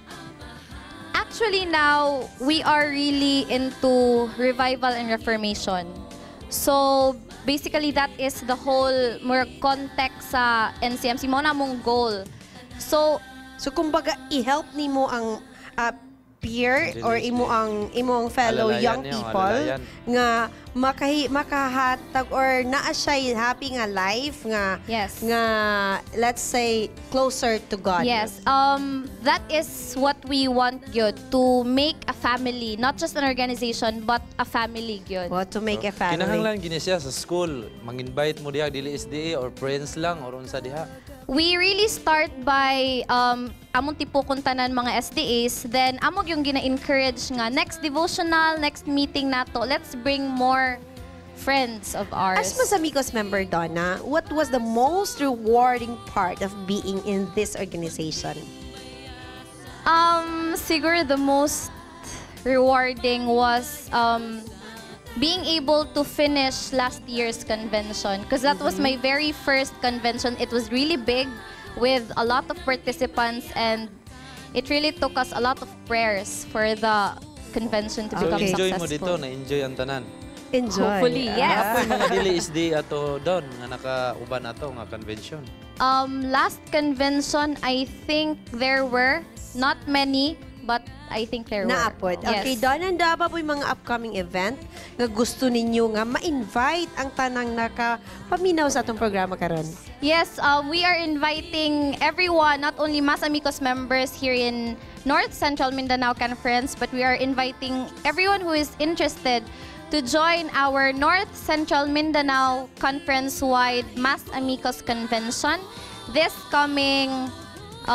Actually, now, we are really into revival and reformation. So, basically, that is the whole more context sa NCMC. Mao na among goal. So, So, kumbaga, i-help nimo ang peer or imo ang fellow Alalayan young niyo, people alalayan. nga makahatag or naa siya happy nga life nga nga, let's say, closer to God. Yes. That is what we want gyud, to make a family, not just an organization, but a family gyud. Well, to make a family. Kinahanglan gini siya sa school, mang-invite mo diha dili SDA or friends lang or unsa diha? We really start by among tipukon tanan mga SDAs, then among yung gina-encourage nga next devotional, next meeting nato, let's bring more friends of ours. As Mas Amigos member, Donna, what was the most rewarding part of being in this organization? Siguro the most rewarding was being able to finish last year's convention because that was my very first convention. It was really big with a lot of participants, and it really took us a lot of prayers for the convention to So, become enjoy mo successful. dito, na-enjoy ang tanan. Enjoy. Hopefully, yes. Naa mga dili SDA ato doon nga nakauban ato nga convention? Last convention, I think there were not many, but I think there were. Naa pod. Yes. Okay, Donna, naa ba po'y mga upcoming event nga gusto ninyo nga ma-invite ang tanang nakapaminaw sa atong programa karon? Yes, we are inviting everyone, not only Mas Amigos members here in North Central Mindanao Conference, but we are inviting everyone who is interested to join our North Central Mindanao Conference-wide Mas Amigos Convention this coming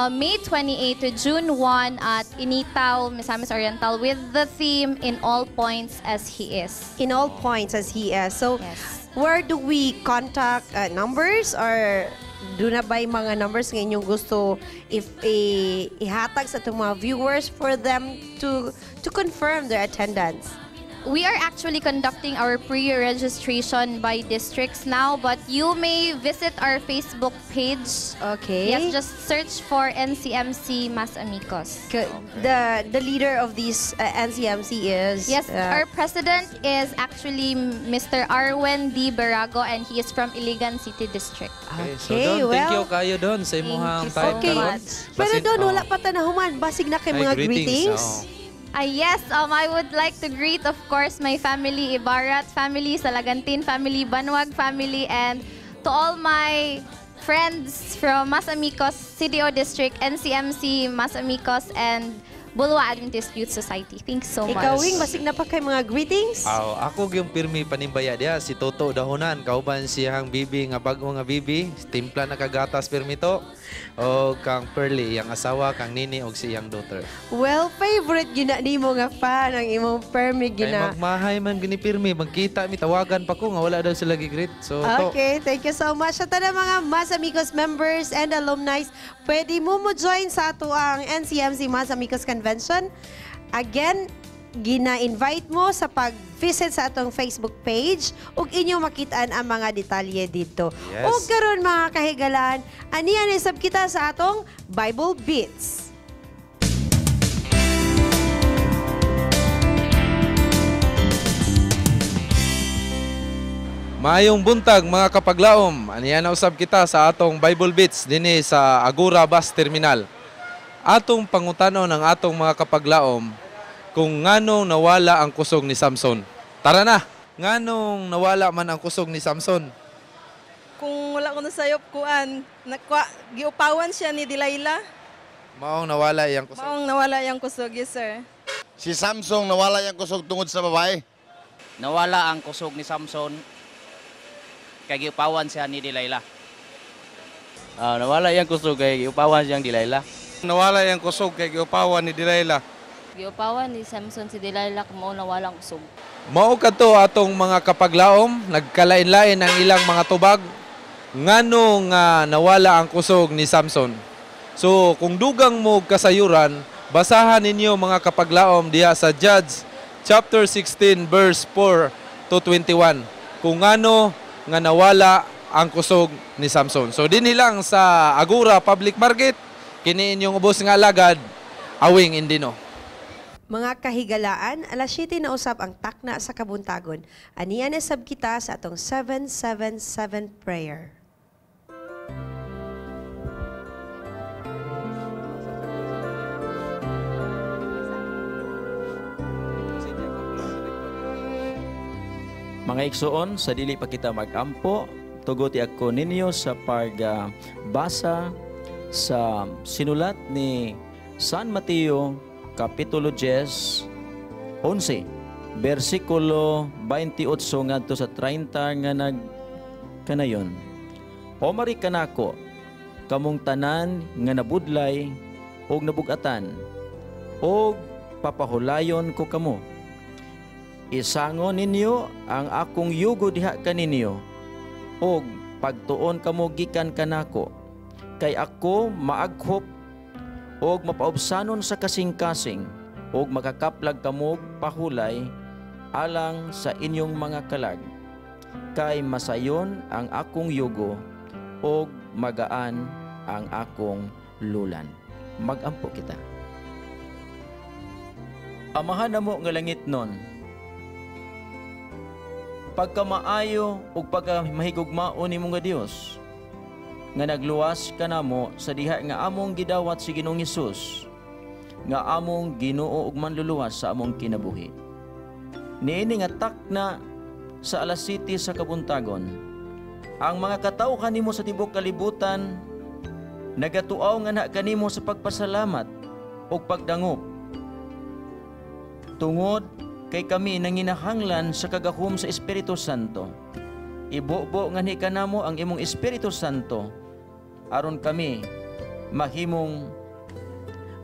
May 28 to June 1 at Initao, Misamis Oriental, with the theme "In All Points as He Is." In All Points as He Is. So, where do we contact numbers or Duna ba'y mga numbers nga inyong gusto if ihatag sa atong mga viewers for them to confirm their attendance? We are actually conducting our pre-registration by districts now, but you may visit our Facebook page. Yes, just search for NCMC Mas Amigos. The leader of this NCMC is Yes, our president is actually Mr. Arwen D. Berago, and he is from Iligan City District. Okay, so Don, thank you kayo Don sa imuhang time karon. Pero Don, wala pa ta nahuman. Basig na kay Ay, mga greetings, greetings. oo. Yes, I would like to greet, of course, my family, Ibarat family, Salagantin family, Banwag family, and to all my friends from Mas Amigos CDO District, NCMC Mas Amigos, and Bulua Adventist Youth Society. Thanks so much. Ikaw, Wing, basig na pa kay mga greetings. Aw, ako gyung pirmi panimbaya diha si Toto Dahonan, kauban siyang bibi nga bag-o nga bibi, timpla na kagatas pirmi to. O kang Pearly, iyang asawa, kang Nini og si iyang daughter. Well, favorite gina nimo nga fan ang imong permi Kay gina. magmahay man gini pirmi, magkita mi, tawagan pa ko nga wala daw sila gi-greet. So to, Okay, thank you so much. Sa tanan mga Mas Amigos members and alumni, pwede mo mo join sa ato ang NCMC Mas Amigos Convention. Again, gina-invite mo sa pag-visit sa atong Facebook page ug inyong makitaan ang mga detalye dito. Yes. Ug karon, mga kahigalaan, aniya ni sab kita sa atong Bible Beats. Maayong buntag, mga kapaglaom. Aniya na usab kita sa atong Bible Beats dinhi sa Agora Bus Terminal. Atong pangutanon ang atong mga kapaglaom kung nganong nawala ang kusog ni Samson. Tara na. Nganong nawala man ang kusog ni Samson? Kung wala ko nasayop, kuan, nakwa, giupawan siya ni Delilah. Maong nawala iyang kusog. Maong nawala yung kusog, yes sir. Si Samsung, nawala yung kusog tungod sa babae. Nawala ang kusog ni Samson kay giupawan siya ni Delilah. Ah, nawala yang kusog kay giupawan siyang Delilah. Nawala yung kusog kay giupawan ni Delilah. Giupawan ni Samson si Delilah, mao nawala ang kusog. Mao kadto atong mga kapaglaom, nagkalain-lain ang ilang mga tubag ngano nga nawala ang kusog ni Samson. So kung dugang mo kasayuran, basahan ninyo, mga kapaglaom, diha sa Judge chapter 16 verse 4 to 21 kung ngano nga nawala ang kusog ni Samson. So dinhi lang sa Agora Public Market, kini inyong ubos nga alagad, Awing Indino. Mga kahigalaan, alas 7 na usab ang takna sa kabuntagon. Aniya na sab kita sa atong 777 prayer. Mga igsoon, sa dili pa kita mag-ampo, tuguti ako ninyo sa pagbasa sa sinulat ni San Mateo, Kapitulo 10, 11, versikulo 28 ngadto sa 30 nga nagkanayon. "Omari kanako, kamong tanan nga nabudlay ug nabugatan, ug papahulayon ko kamo. Isangon ninyo ang akong yugo diha kaninyo, ug pagtuon kamo gikan kanako, kay ako maaghop ug mapaubsanon sa kasing-kasing, ug makakaplag kamo og pahulay alang sa inyong mga kalag. Kay masayon ang akong yugo ug magaan ang akong lulan." Magampo kita. Amahan namo nga langit nun, pagkamaayo ug pagkamahigugmaon nimo nga Dios, nga nagluwas kanamo sa diha nga among gidawat si Ginoong Hesus, nga among Ginoo ug manluluwas sa among kinabuhi. Niini nga takna sa alas 7 sa kabuntagon, ang mga katawhan nimo sa tibuok kalibutan nagatuaw nga na kanimo sa pagpasalamat ug pagdangop, tungod kay kami nanginahanglan sa kagahom sa Espiritu Santo. Ibubo nganhi kanamo ang imong Espiritu Santo aron kami mahimong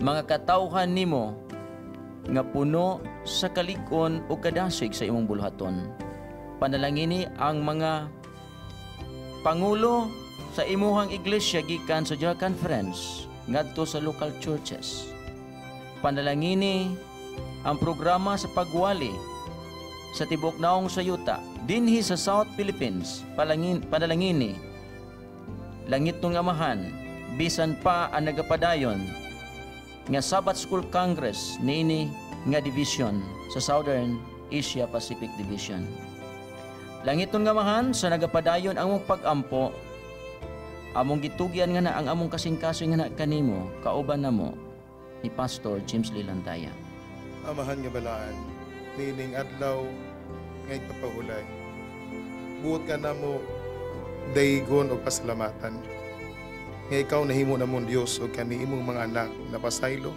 mga katawhan nimo nga puno sa kalig-on o kadasig sa imong buluhaton. Panalangini ang mga pangulo Sa imuhang iglesia gikan sa General Conference ngadto sa local churches. Panalangini ang programa sa pagwali sa tibuok naong sa yuta dinhi sa South Philippines. Panalangini langit ng Amahan bisan pa ang nagapadayon nga Sabbath School Congress niini nga division sa Southern Asia Pacific Division. Langit ng Amahan sa nagapadayon ang among pag-ampo, among gitugyan nga na ang among kasing-kasing nga na kanimo, kauban namo ni Pastor James Lilantaya. Amahan nga balaan, niining adlaw nga igpapahulay. Buot ka namo daygon og pasalamatan. Nga ikaw nahimo namon Dios ug kami imong mga anak na pasaylo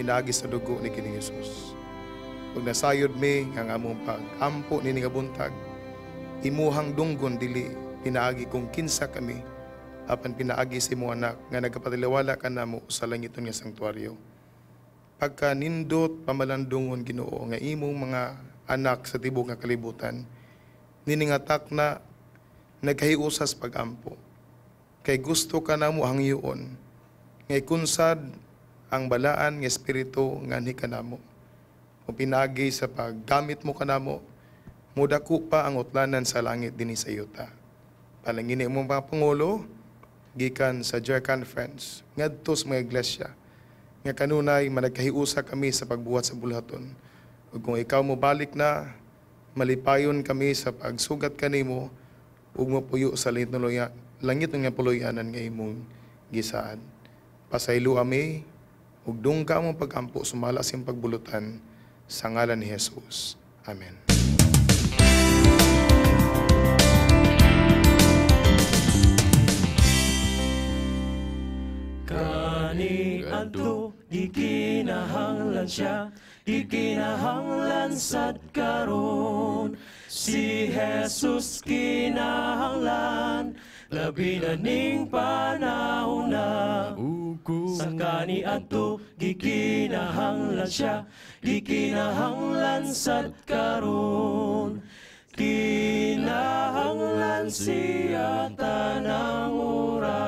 pinaagi sa dugo ni Ginoong Hesus. Ug nasayod mi nga ang among pag-ampo niini nga buntag, imuhang dunggon dili pinaagi kung kinsa kami, apan pinaagi sa imong anak nga nagapatiliwala kanamo sa langiton nga sanktuaryo. Pagka nindot pamalandungon Ginoo nga imong mga anak sa tibuok nga kalibutan, niningatak na nagkahiusas pag-ampo. Kay gusto ka namo hangyoon nga ikunsad ang balaan nga espiritu nga anhi kanamo. O pinaagi sa paggamit mo kanamo, mudako pa ang utlanan sa langit dinhi sa yuta. Palangini mo mga pangulo gikan sa General Conference ngadto sa mga iglesia nga kanunay managkahiusa kami sa pagbuhat sa buluhaton. Ug kung ikaw mobalik na, malipayon kami sa pagsugat kanimo ug mopuyo sa langit nga puloy-anan nga imong gisaad. Pasaylo ami ug dungka among pagampo sumala sa imong pagbulutan sa ngalan ni Jesus. Amen. Kani adto gikinahanglan siya, gikinahanglan sad karon. Si Jesus kinahanglan labi na ning panahon na. Sa kani adto gikinahanglan siya, gikinahanglan sad karon. Kinahanglan siya tanang oras.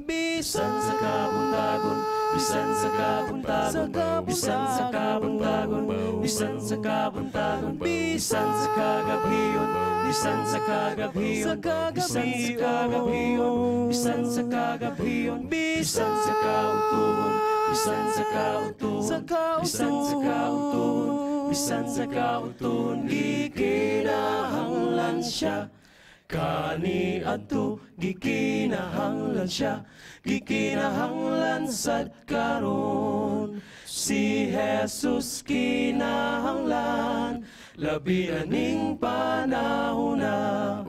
Bisan sa kabuntagon, bisan sa kabuntagon, bisan sa kabuntagon, bisan sa kabuntagon, bisan sa kagabion, bisan sa kagabion, bisan sa kagabion, bisan sa kagabion, bisan sa kautuon, bisan sa kautuon, bisan sa kautuon, bisan sa kautuon, gikinahanglan siya. Kani adto gikinahanglan siya, gikinahanglan sad karon. Si Jesus kinahanglan labi na ning panahon na.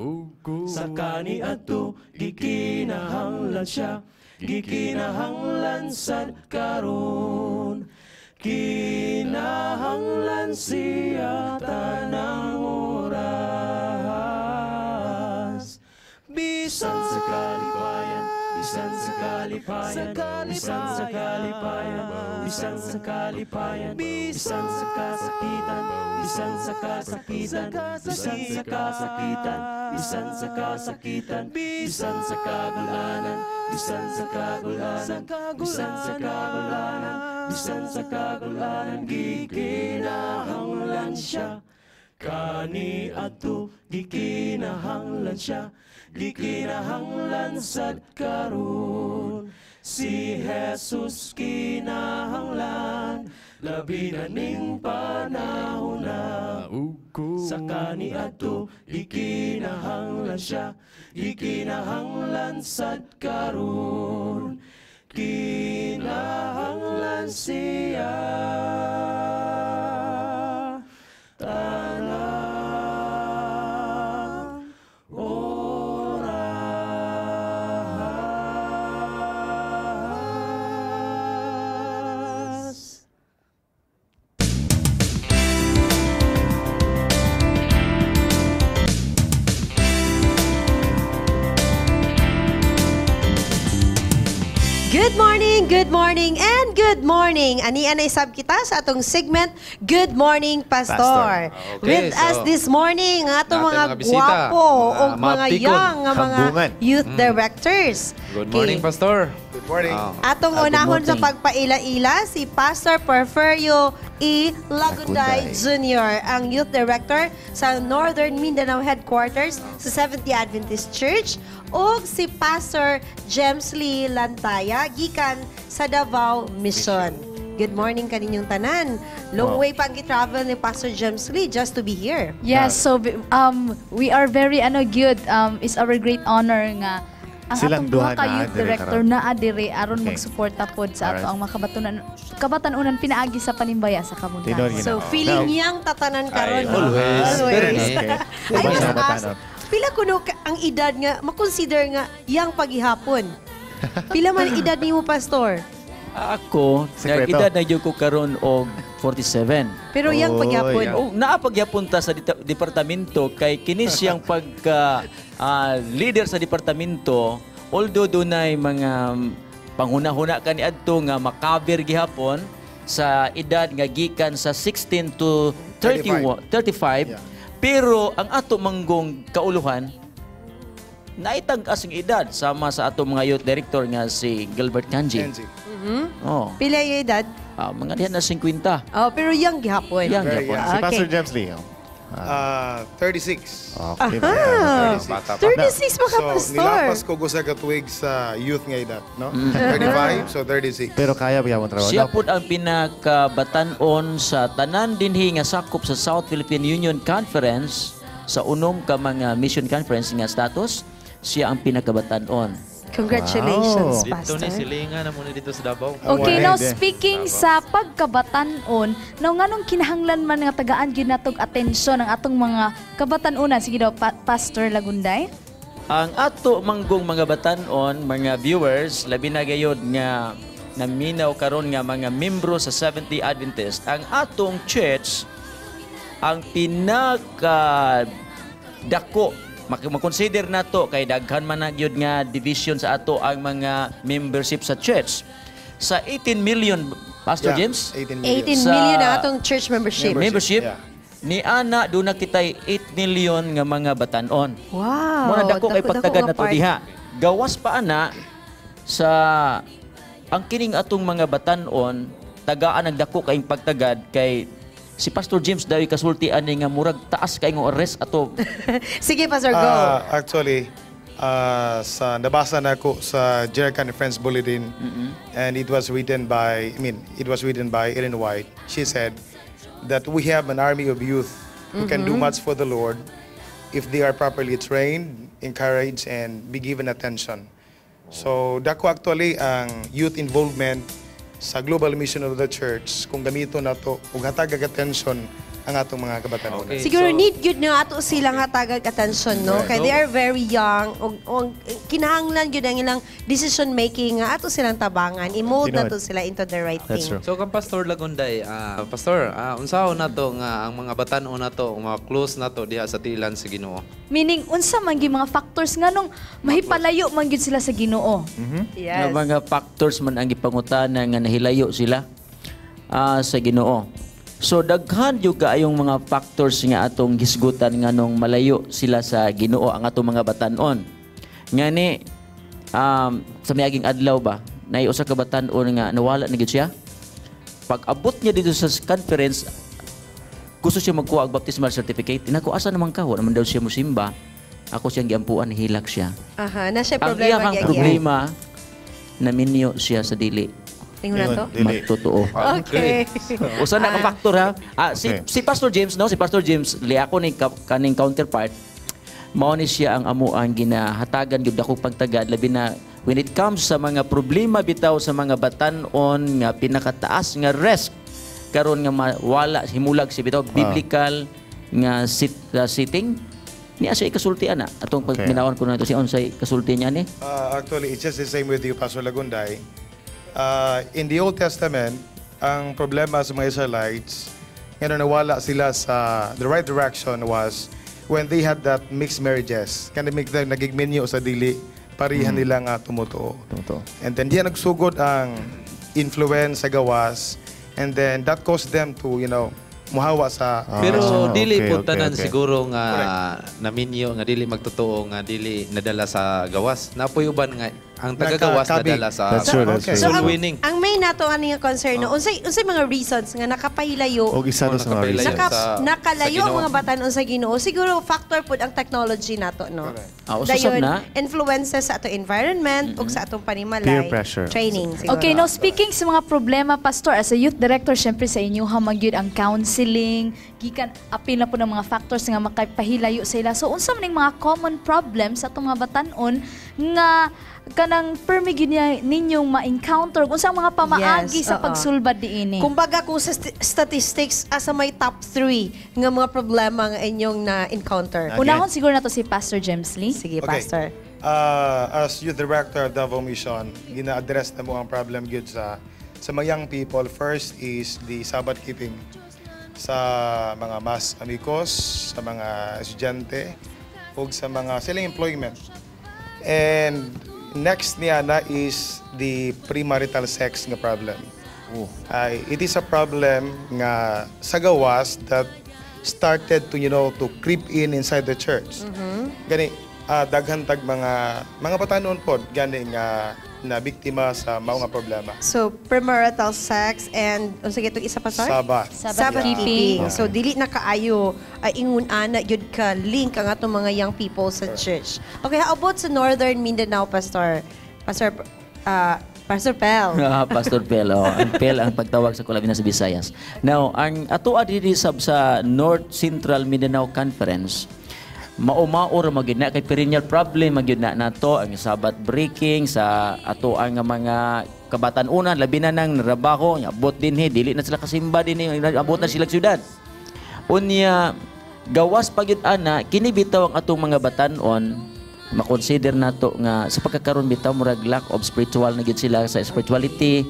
Sa kani adto gikinahanglan siya, gikinahanglan sad karon. Kinahanglan siya tanang oras. Bisan sa kalipayan, bisan sa kalipayan, bisan sa kalipayan, bisan sa kalipayan, bisan sa kasakitan, bisan sa kasakitan, bisan sa kasakitan, bisan sa kasakitan, bisan sa kagulanan, bisan sa kagulanan, bisan sa kagulanan, bisan sa kagulanan, gikinahanglan siya. Kani adto gikinahanglan siya, gikinahanglan sad karon. Si Jesus kinahanglan labi na ning panahon na. Sa kani adto gikinahanglan siya, gikinahanglan sad karon. Kinahanglan siya tanang oras. Good morning, and good Good morning. Ani na isab kita sa atong segment Good Morning Pastor. Pastor. Okay, With us so, this morning ang atong natin mga, mga bisita, gwapo mga o mga mapikon. young nga mga Kambungan. youth directors. Good morning, Okay. Pastor. Good morning. Atong Ah, good unahon sa morning. pagpaila-ila si Pastor Porferio E. Lagunday Lagunday. Jr., ang Youth Director sa Northern Mindanao Headquarters sa Seventh-day Adventist Church, ug si Pastor James Lee Lantaya gikan sa Davao Mission. Good morning kaninyong tanan. Long way pa ang travel ni Pastor James Lee just to be here. Yes, so we are very ano good. It's our great honor nga ang Silang atong duha duha ka naa youth diri director karon. naa diri aron magsuporta pod sa ato ang mga kabatan-unan pinaagi sa panimbaya sa kabuntagon. Tinuod gina. So feeling niyang tatanan karon. Ay, no? always. Always. Okay. I Ubay must sa ask, kabatanon. pila kuno ang edad nga makonsider nga yang paghihapon? Pila man edad nimo, Pastor? Ako, Sekreto. nag-edad na gyud ko karon og 47. Pero yang paghihapon. Oh, naa pagyapon ta sa departamento kay kini siyang pagka leader sa departamento, although dunay mga panghuna-huna kani adto nga makaber gihapon sa edad nga gikan sa 16 to 31, 35, pero ang ato manggong kauluhan naitag-as ang edad sama sa ato mga youth director nga si Gilbert Kanji. Oh. Pila yung edad? Mga dihan na 50. Oh, pero yang gihapon. Yang Very gihapon. young. Si Pastor James Lee. Oh. 36. Okay. Aha. Bata pa. 36 pa ka, So, Pastor. nilapas ko sa katuig sa youth nga edad, no? 35, so 36. Pero kaya ba yung trabaho? Siya pud ang pinakabatan-on sa tanan dinhi nga sakop sa South Philippine Union Conference sa unom ka mga mission conference nga status, siya ang pinakabatan-on. Congratulations, Dito Pastor. ni silingan na muna dito sa Davao. Okay, now Wala. speaking sa pagkabatan-on, now nganong kinahanglan man nga tagaan gyud natog atensyon ang atong mga kabatan-unan? Sige daw, Pastor Lagunday. Ang ato manggong mga batan-on, mga viewers, labi na gayod nga naminaw karon nga mga membro sa Seventh-day Adventist, ang atong church ang pinaka dako makonsider nato kay daghan man na gyud nga division sa ato ang mga membership sa church. Sa 18 million, Pastor Yeah, James? 18 million. 18 million na atong church membership. Membership. Yeah. Ni ana doon na kitay 8 million nga mga batan-on. Wow. Muna dako kay dako-dako pagtagad nga na to part. diha. Gawas pa ana sa ang kining atong mga batan-on, tagaan ang dako kayong pagtagad kay si Pastor James daw kasulti ani nga murag taas kay nga arrest ato. Sige, Pastor, go. Actually, sa nabasa na ko sa Jericho and Friends Bulletin, and it was written by, I mean, it was written by Ellen White. She said that we have an army of youth who can do much for the Lord if they are properly trained, encouraged, and be given attention. So, dako actually ang youth involvement sa global mission of the church kung gamito na to ug hatag attention ang atong mga kabataan. Okay. Siguro so- need gyud nga ato silang hatagag attention, no? Kay they are very young ug kinahanglan gyud ang ilang decision making nga ato silang tabangan, i-mold na Tinuod. to sila into the right That's thing. true. So kang Pastor Lagunday, Pastor, unsaon nato nga ang mga batan-on nato, ang mga close nato diha sa tilan sa Ginoo? Meaning unsa man gyud mga factors nganong mahipalayo man gyud sila sa Ginoo? Yes. Nga mga factors man ang gipangutana nga nahilayo sila sa Ginoo. So daghan jud kaayong mga factors nga atong hisgutan nganong malayo sila sa Ginoo ang atong mga batan-on. Ngani sa miaging adlaw ba, nay usa ka batan-on nga nawala na gyud siya. Pag abot niya dito sa conference, gusto siya magkuha og baptismal certificate. Inako, asa naman ka? Wala man daw siya musimba. Ako siyang giampuan, hilak siya. Aha, na siya Ang problema iyang gyud. problema, naminyo siya sa dili. Ingon na to? Dili. Magtotoo. Okay. Usa na ka factor ha. Si si Pastor James, no, si Pastor James li ako ni kaning counterpart. Mao ni siya ang amo ang ginahatagan gyud ako pagtagad, labi na when it comes sa mga problema bitaw sa mga batan-on nga pinakataas nga risk karon nga mawala himulag si bitaw biblical nga sitting niya siya ikasulti ana atong pagminawan ko na ito si unsay kasulti niya ni. Actually, it's just the same with you, Pastor Lagunday. In the Old Testament, ang problema sa mga Israelites, nga nawala sila sa the right direction was when they had that mixed marriages. Kaya make them nagigminyo sa dili, parihan nila nga tumutuo. Tumutuo. And then diyan nagsugod ang influence sa gawas, and then that caused them to muhawa sa Pero dili po tanan siguro nga naminyo nga dili magtotoo nga dili nadala sa gawas. Napoy uban nga ang tagagawas Nagkakabi. nadala sa That's true, that's true. So soul ang, winning. ang main nato ani nga concern no, unsay mga reasons nga nakapahilayo Og isa to sa mga reasons. Nakalayo sa ang Ginoo. mga batan-on sa Ginoo. Siguro factor pud ang technology nato, no. Ah, usab Dayon, na. influences sa ato environment ug sa atong panimalay. Peer pressure. Training siguro. Okay, now speaking sa mga problema, Pastor, as a youth director, syempre sa inyo ha magyud ang counseling, gikan apil na po ng mga factors nga makapahilayo sa ila. So unsa man ning mga common problems sa atong mga batan-on nga kanang permi gyud niya ninyong ma-encounter, unsa ang mga pamaagi Yes, sa oo. pagsulbad diini? Kumbaga kung sa statistics asa may top 3 nga mga problema nga inyong na-encounter. Unahon siguro nato si Pastor James Lee. Sige, Okay. Pastor. As youth director of Davao Mission, gina-address na mo ang problem gyud sa mga young people. First is the Sabbath keeping sa mga mas amigos, sa mga estudyante, ug sa mga silang employment. And next niya na is the premarital sex nga problem. Ay, it is a problem nga sa gawas that started to to creep in inside the church. Gani daghan tag mga batanon pod gani nga na biktima sa mao nga problema. So, premarital sex and unsa gitong isa pa, sir? Sabbath. Sabbath Yeah. keeping. So, dili na kaayo ay ingon ana gyud ka link ang atong mga young people sa church. Okay, how about sa Northern Mindanao, Pastor? Pastor Pel. Ah, Pastor Pel, oh. Ang Pel ang pagtawag sa Kulabina sa Visayas. Now, ang ato diri sa North Central Mindanao Conference, mao-mao ra magyud na kay perennial problem magyud na nato ang Sabbath breaking sa ato ang mga kabatan-unan, labi na nang trabaho, abot dinhi, dili na sila kasimba dinhi, abot na sila syudad. Unya gawas pa gyud ana, kini bitaw ang atong mga batan-on, makonsider nato nga sa pagkakaron bitaw murag lack of spiritual na gyud sila sa spirituality,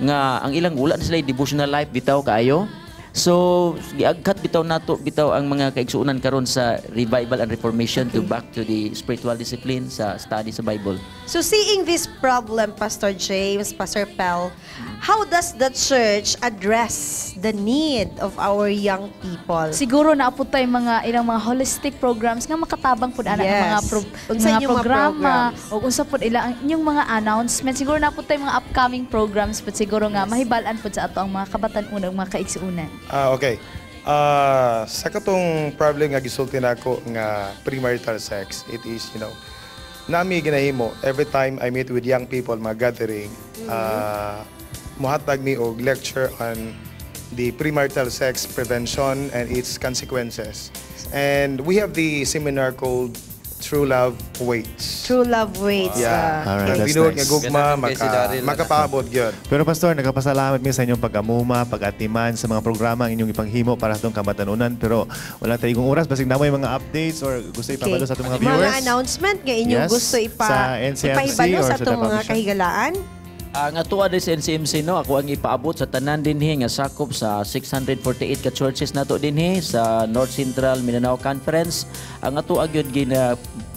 nga ang ilang wala na sila devotional life bitaw kaayo. So giagkat bitaw nato bitaw ang mga kaigsuonan karon sa revival and reformation to back to the spiritual discipline sa study sa Bible. So seeing this problem, Pastor James, Pastor Pel, how does the church address the need of our young people? Siguro naa po tay mga ilang mga holistic programs nga makatabang pud ana ang mga Unsa mga inyong mga programa programs? o unsa pud ila ang inyong mga announcement. Siguro naa po tay mga upcoming programs pud siguro nga mahibal-an pud sa ato ang mga kabatan-unan ug mga kaigsuonan. Ah, okay. Sa katong problem nga gisulti nako nga premarital sex, it is, nami ginahimo every time I meet with young people mga gathering, muhatag mi og lecture on the premarital sex prevention and its consequences. And we have the seminar called True Love Waits. True Love Waits. Yeah. Alright, Ang that's tinuod nice. nga gugma Ganahan kay si Daryl, makapaabot gyud. Pero Pastor, nagpasalamat mi sa inyong pag-amuma, pag-atiman sa mga programa ang inyong ipanghimo para sa atong kabatanunan. Pero wala tayong oras. Basig na mo yung mga updates or gusto ipabalo sa atong mga viewers. Mga announcement nga inyong Yes, gusto sa NCMC ipahibalo or sa sa atong Davao mga Mission. kahigalaan. Ang ato diri sa NCMC no, ako ang ipaabot sa tanan dinhi nga sakop sa 648 ka churches nato dinhi sa North Central Mindanao Conference. Ang ato gyud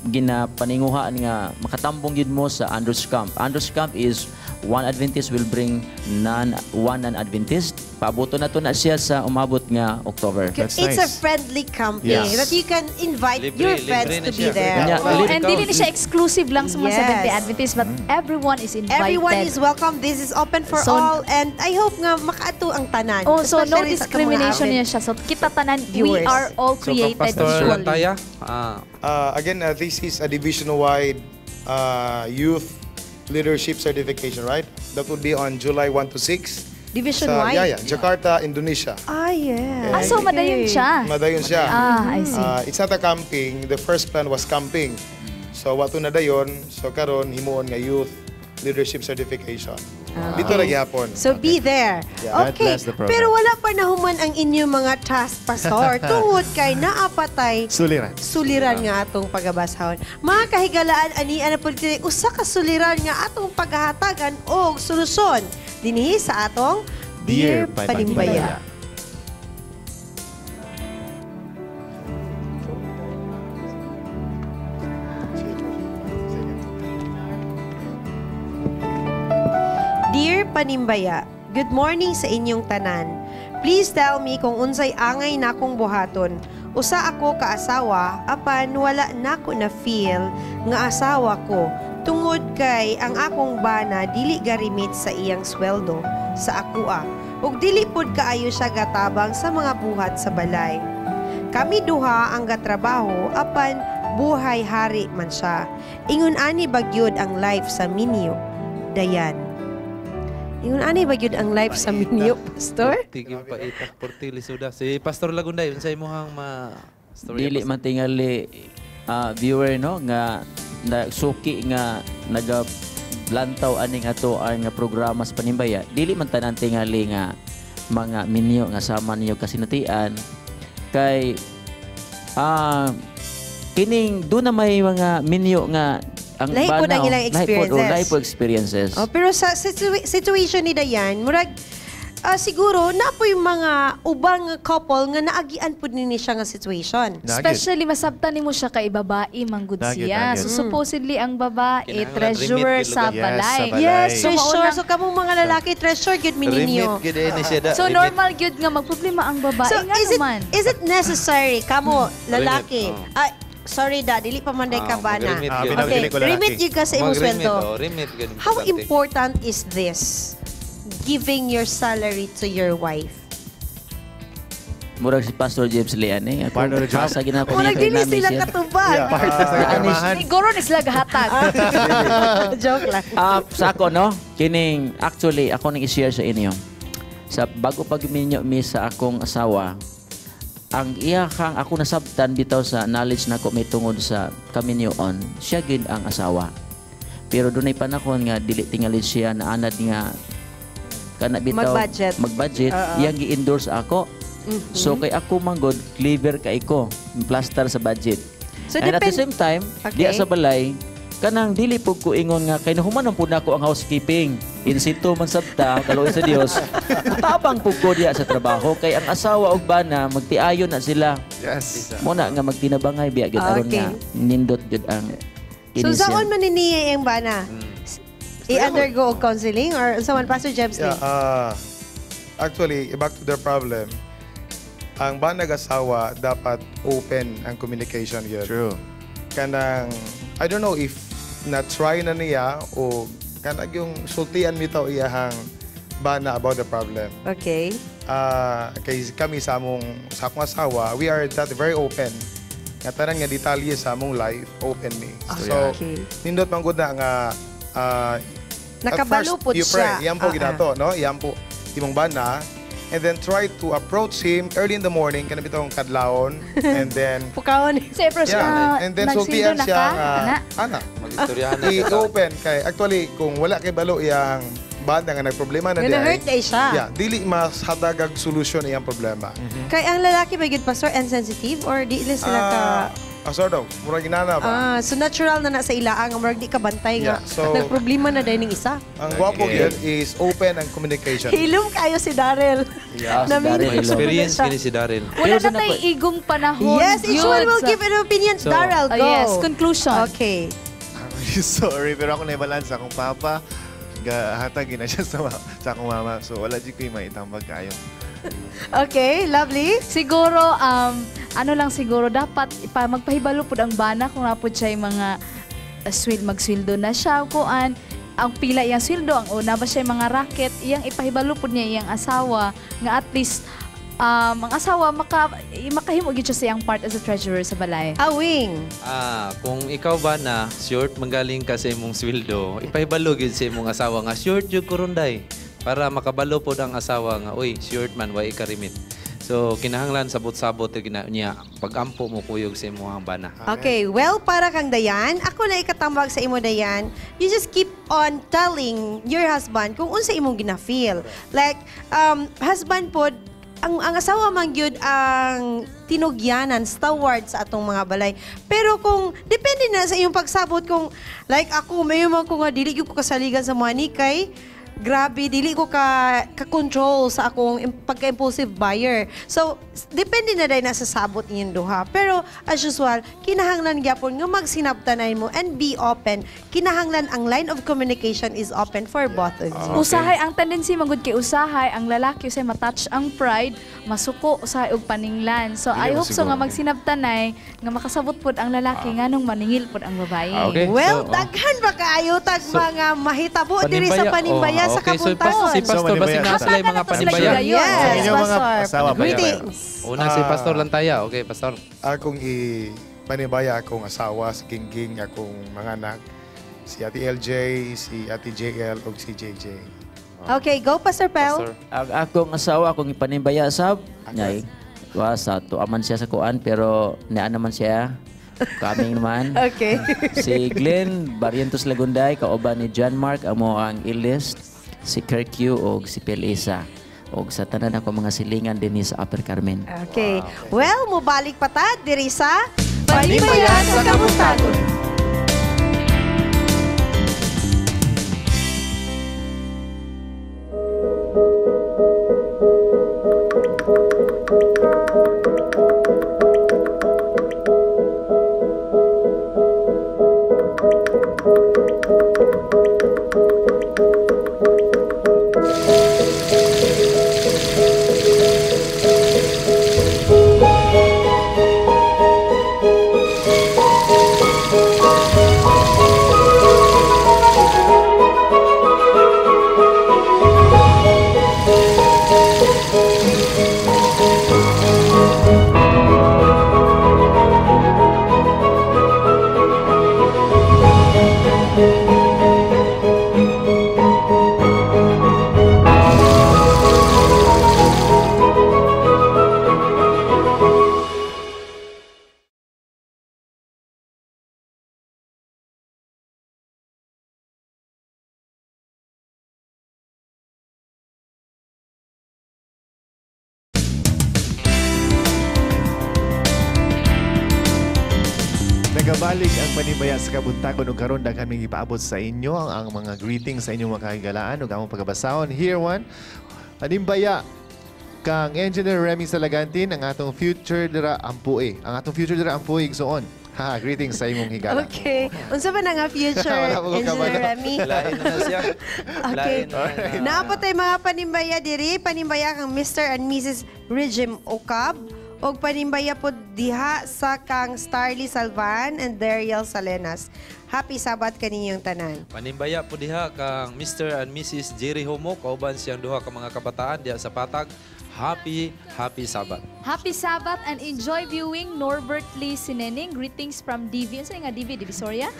ginapaninguhaan nga makatambong gyud mo sa Andrews Camp. Andrews Camp is one Adventist will bring none one non-Adventist. Paaboto nato na siya sa umabot nga October. It's a friendly camping that you can invite Libre, your libre friends na to be siya. there. Nya, Oh, and dili ni siya exclusive lang sa mga Seventh-day Adventists, but everyone is invited. Everyone is welcome. This is open for all, and I hope nga makaadto ang tanan. Oh, so no Especially sa atong mga discrimination avid niya siya. So kita tanan, we viewers. are all So kang created Pastor equally. Lantaya, Again, this is a division-wide youth leadership certification, right? That would be on July 1 to 6. Division-wide? Sa, yeah. Jakarta, Indonesia. Ah, yeah. Ah, so madayon siya. Madayon siya. Ah, I see. It's not a camping. The first plan was camping. So, wato na dayon. So, karon himuon nga youth leadership certification. Dito ra gihapon. So be there. Yeah. God Okay. bless the program. Pero wala pa nahuman ang inyong mga task, Pastor. Tungod kay naapatay Suliran. Suliran nga atong pagabasahon. Mga kahigalaan, ani ana po diri, usa ka suliran nga atong paghahatagan og solusyon dinhi sa atong Dear Dear Panimbaya. Panimbaya. Dear Panimbaya. Good morning sa inyong tanan. Please tell me kung unsay angay nakong buhaton. Usa ako kaasawa apan wala nako na feel nga asawa ko tungod kay ang akong bana dili garimit sa iyang sweldo sa akoa ug dili pud kaayo siya gatabang sa mga buhat sa balay. Kami duha ang gatrabaho apan buhay hari man siya. Ingon ani ba gyud ang life sa minyo? Dayan. Ingon ani ba gyud ang life sa minyo, Pastor? Tigil pa itak porti lisuda. Si Pastor Lagunday, unsay imong ma story? Dili man tingali viewer, no, nga na, suki nga naga lantaw aning ato ang nga programa sa Panimbaya. Dili man tanan tingali nga mga minyo nga sama ninyo kasinatian kay kining do na may mga minyo nga ang Lahi pod ang banaw, ilang lahi pod, oh, experiences. Lahi pod experiences. Oh, pero sa situation ni Dayan, murag siguro na po yung mga ubang couple nga naagian pud ni siya nga situation. Especially masabtan nimo siya kay babae manggod Nagyud, siya. nagyud. So supposedly ang babae Kinahanglan treasurer remit sa gyud lugar. balay. Yes, sa balay. Yes, So, treasure. maunang- So kamong mga lalaki, treasure gyud mi ninyo. Remit gyud eh ni siya da. So Remit. normal gyud nga magproblema ang babae So nga is it naman. is it necessary kamo lalaki? Remit, Ah, sorry da, dili pa man day ka bana. Mag-remit gyud. Okay, remit gyud ka sa imong Mag-remit, sweldo. oh, remit gyud. How Importante. important is this? Giving your salary to your wife. Murag si Pastor James Lian eh. Part of the job. Asa ginako Murag niya kay dili namin sila siya. katubag. Yeah. Part sa Anis- Siguro ni sila gahatag. Joke lang. Sa ako, no? Kining, actually, ako nang i-share sa inyo. Sa bago pag minyo mi sa akong asawa, ang iya kang ako nasabtan bitaw sa knowledge nako may tungod sa kaminyoon, siya gid ang asawa. Pero dunay panahon nga dili tingali siya na anad nga kana bitaw Mag-budget. mag-budget, iyang gi-endorse ako. So kay ako manggod, clever kay ko, plaster sa budget. So, And at the same time, diya sa balay, kanang dili pud ko ingon nga kay nahuman man pud nako ang housekeeping. In situ man sabta, kaluoy sa Dios. Tabang pud ko diya sa trabaho kay ang asawa og bana magtiayon na sila. Yes. Mo na nga magtinabangay biya gyud aron Okay. nga nindot gyud ang So kini siya. saon man ni niya yung bana? I-undergo og counseling or unsa man, Pastor James Lee? Yeah, actually, back to the problem. Ang banag asawa dapat open ang communication yun. True. Kanang, I don't know if na-try na niya o kanang yung sultian mitaw iyahang bana about the problem. Kay kami sa among sa akong asawa, we are that very open. Nga tanan nga detalye sa among life, open mi. So, nindot man gud na nga at Nakabalo first, pod you pray. siya. Yan po ginato, no? Yan po imong bana. And then try to approach him early in the morning, kana bitong kadlawon, and then Pukawon. Sa approach yeah, and then nagsildo sultian na siya ka, nga ana? ana. Magistoryahan na siya. I-open kay actually kung wala kay balo iyang bana nga nagproblema na Nga di ay, na-hurt ay siya. Yeah, dili mas hatagag solusyon iyang problema. Kay ang lalaki ba gyud, Pastor, insensitive or di ila sila ka Sort of, murag inana ba? Ah, so natural na na sa ilaang nga murag di ka bantay nga Yeah, so- nagproblema na dahil ng isa. Ang gwapo gyud is open ang communication. Hilom kayo si Daryl. Yeah. Si Namin- Daryl. Experience kini si Daryl. Wala na tay igong panahon. Yes, each Yun, one will give an opinion. So- Daryl, Oh, go. yes, conclusion. Okay. I'm really sorry, pero ako na-balance akong papa. Hatag na siya sa akong mama. So wala jud ko yung maitambag kayo. Okay, lovely. Siguro, ano lang siguro, dapat magpahibalo pud ang bana kung napod siya yung mga magsweldo na siya, kuan, ang pila iyang sweldo, ang una ba siya yung mga racket, iyang ipahibalo pud niya iyang asawa, nga at least, ang asawa makahimo gyud siya sa iyang part as a treasurer sa balay. Awing. Kung ikaw ba na short manggaling ka sa imong sweldo, ipahibalo gyud sa imong asawa nga short jud ko ron day para makabalo pod ang asawa nga uy, short man way ka-remit. So kinahanglan sabot-sabot gina niya pagampo mo kuyog sa imong bana. Okay, well, para kang Dayan, ako na ikatambag sa imo, Dayan, you just keep on telling your husband kung unsa imong gina-feel. Like, husband pod, ang asawa man gyud ang tinugyanan, steward sa atong mga balay. Pero kung, depende na sa iyong pagsabot kung, like ako, may man ko nga, dili gyud ko kasaligan sa money kay, grabe dili ko ka ka-control sa akong pagka-impulsive buyer. So depende na dahil nasa sabot ninyong duha. Pero as usual, kinahanglan gyapon nga magsinabtanay mo and be open. Kinahanglan ang line of communication is open for both of you. Usahay ang tendency magud kay usahay ang lalaki usay matouch ang pride, masuko usahay og paninglan. So I Hindi hope so nga siguro. magsinabtanay nga makasabot pod ang lalaki nganong maningil pod ang babae. Okay. Well, So, oh. daghan ba kaayo tag mga mahitabo diri sa panimbaya Oh, sa okay. So, kabuntagon. si Pastor, So, basi manimbaya. na sila yung mga Hatagan na to sila panimbaya. higayon. Yes, Sa inyong mga Pastor. asawa, panimbaya. Greetings. Una si Pastor Lantaya. Okay, Pastor. Akong i-panibaya akong asawa, si Gingging, akong mga anak, si Ate LJ, si Ate JL, ug si JJ. Okay, go Pastor Pel. Ang akong asawa akong ipanimbaya sab. Ngay. Wa sa tuaman siya sa kuan pero naa naman siya. Kaming naman. Okay. Si Glenn Barrientos Lagunday kauban ni John Mark amo ang eldest, si Kirk Q og si Pelisa og sa tanan ako mga silingan dinhi sa Upper Carmen. Okay. Well, mubalik pa ta diri sa Panimbaya sa Kabuntagon. Nagabalik ang Panimbaya sa Kabuntagon ug karon daghan ming ipaabot sa inyo ang mga greetings sa inyong mga kahigalaan ug among pagabasahon. Here one, Panimbaya kang Engineer Remy Salagantin ang atong future dira ampuy. Ang atong future dira ampuy igsuon. Ha, greetings sa imong higala. Okay. Unsa ba na nga future, Wala po ko Engineer kabalo. Remy? Lain na na siya. Okay. Lain na na. Naa pa tay mga panimbaya diri, panimbaya kang Mr. and Mrs. Regim Ocab og panimbaya pod diha sa kang Starly Salvan and Dariel Salenas. Happy Sabbath kaninyong tanan. Panimbaya po diha kang Mr. and Mrs. Jerry Homo kauban siyang duha ka mga kabataan diha sa Patag. Happy, happy Sabbath. Happy Sabbath and enjoy viewing Norbert Lee Sinening. Greetings from DV. Unsa nga DV? Divisoria?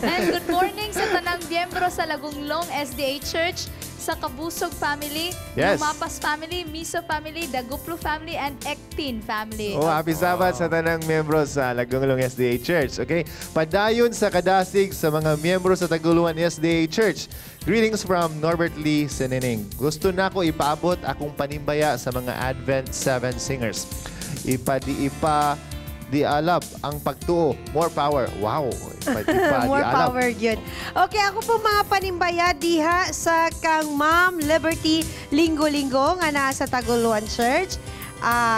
And good morning sa tanang miyembro sa Lagunglong SDA Church, sa Kabusog family, Yes. Lumapas family, Miso family, Daguplo family, and Ektin family. Oh, happy Sabbath sa tanang miyembro sa Lagunglong SDA Church. Okay? Padayon sa kadasig sa mga miyembro sa Taguluan SDA Church. Greetings from Norbert Lee Senining. Gusto na ko ipaabot akong panimbaya sa mga Advent 7 singers. Ipadi-ipa di alab ang pagtuo. More power. Wow. Ipadi-ipa di More alab. power yun. Okay, ako po mga panimbaya diha sa kang Ma'am Liberty Linggo-Linggo nga naa sa Taguluan Church.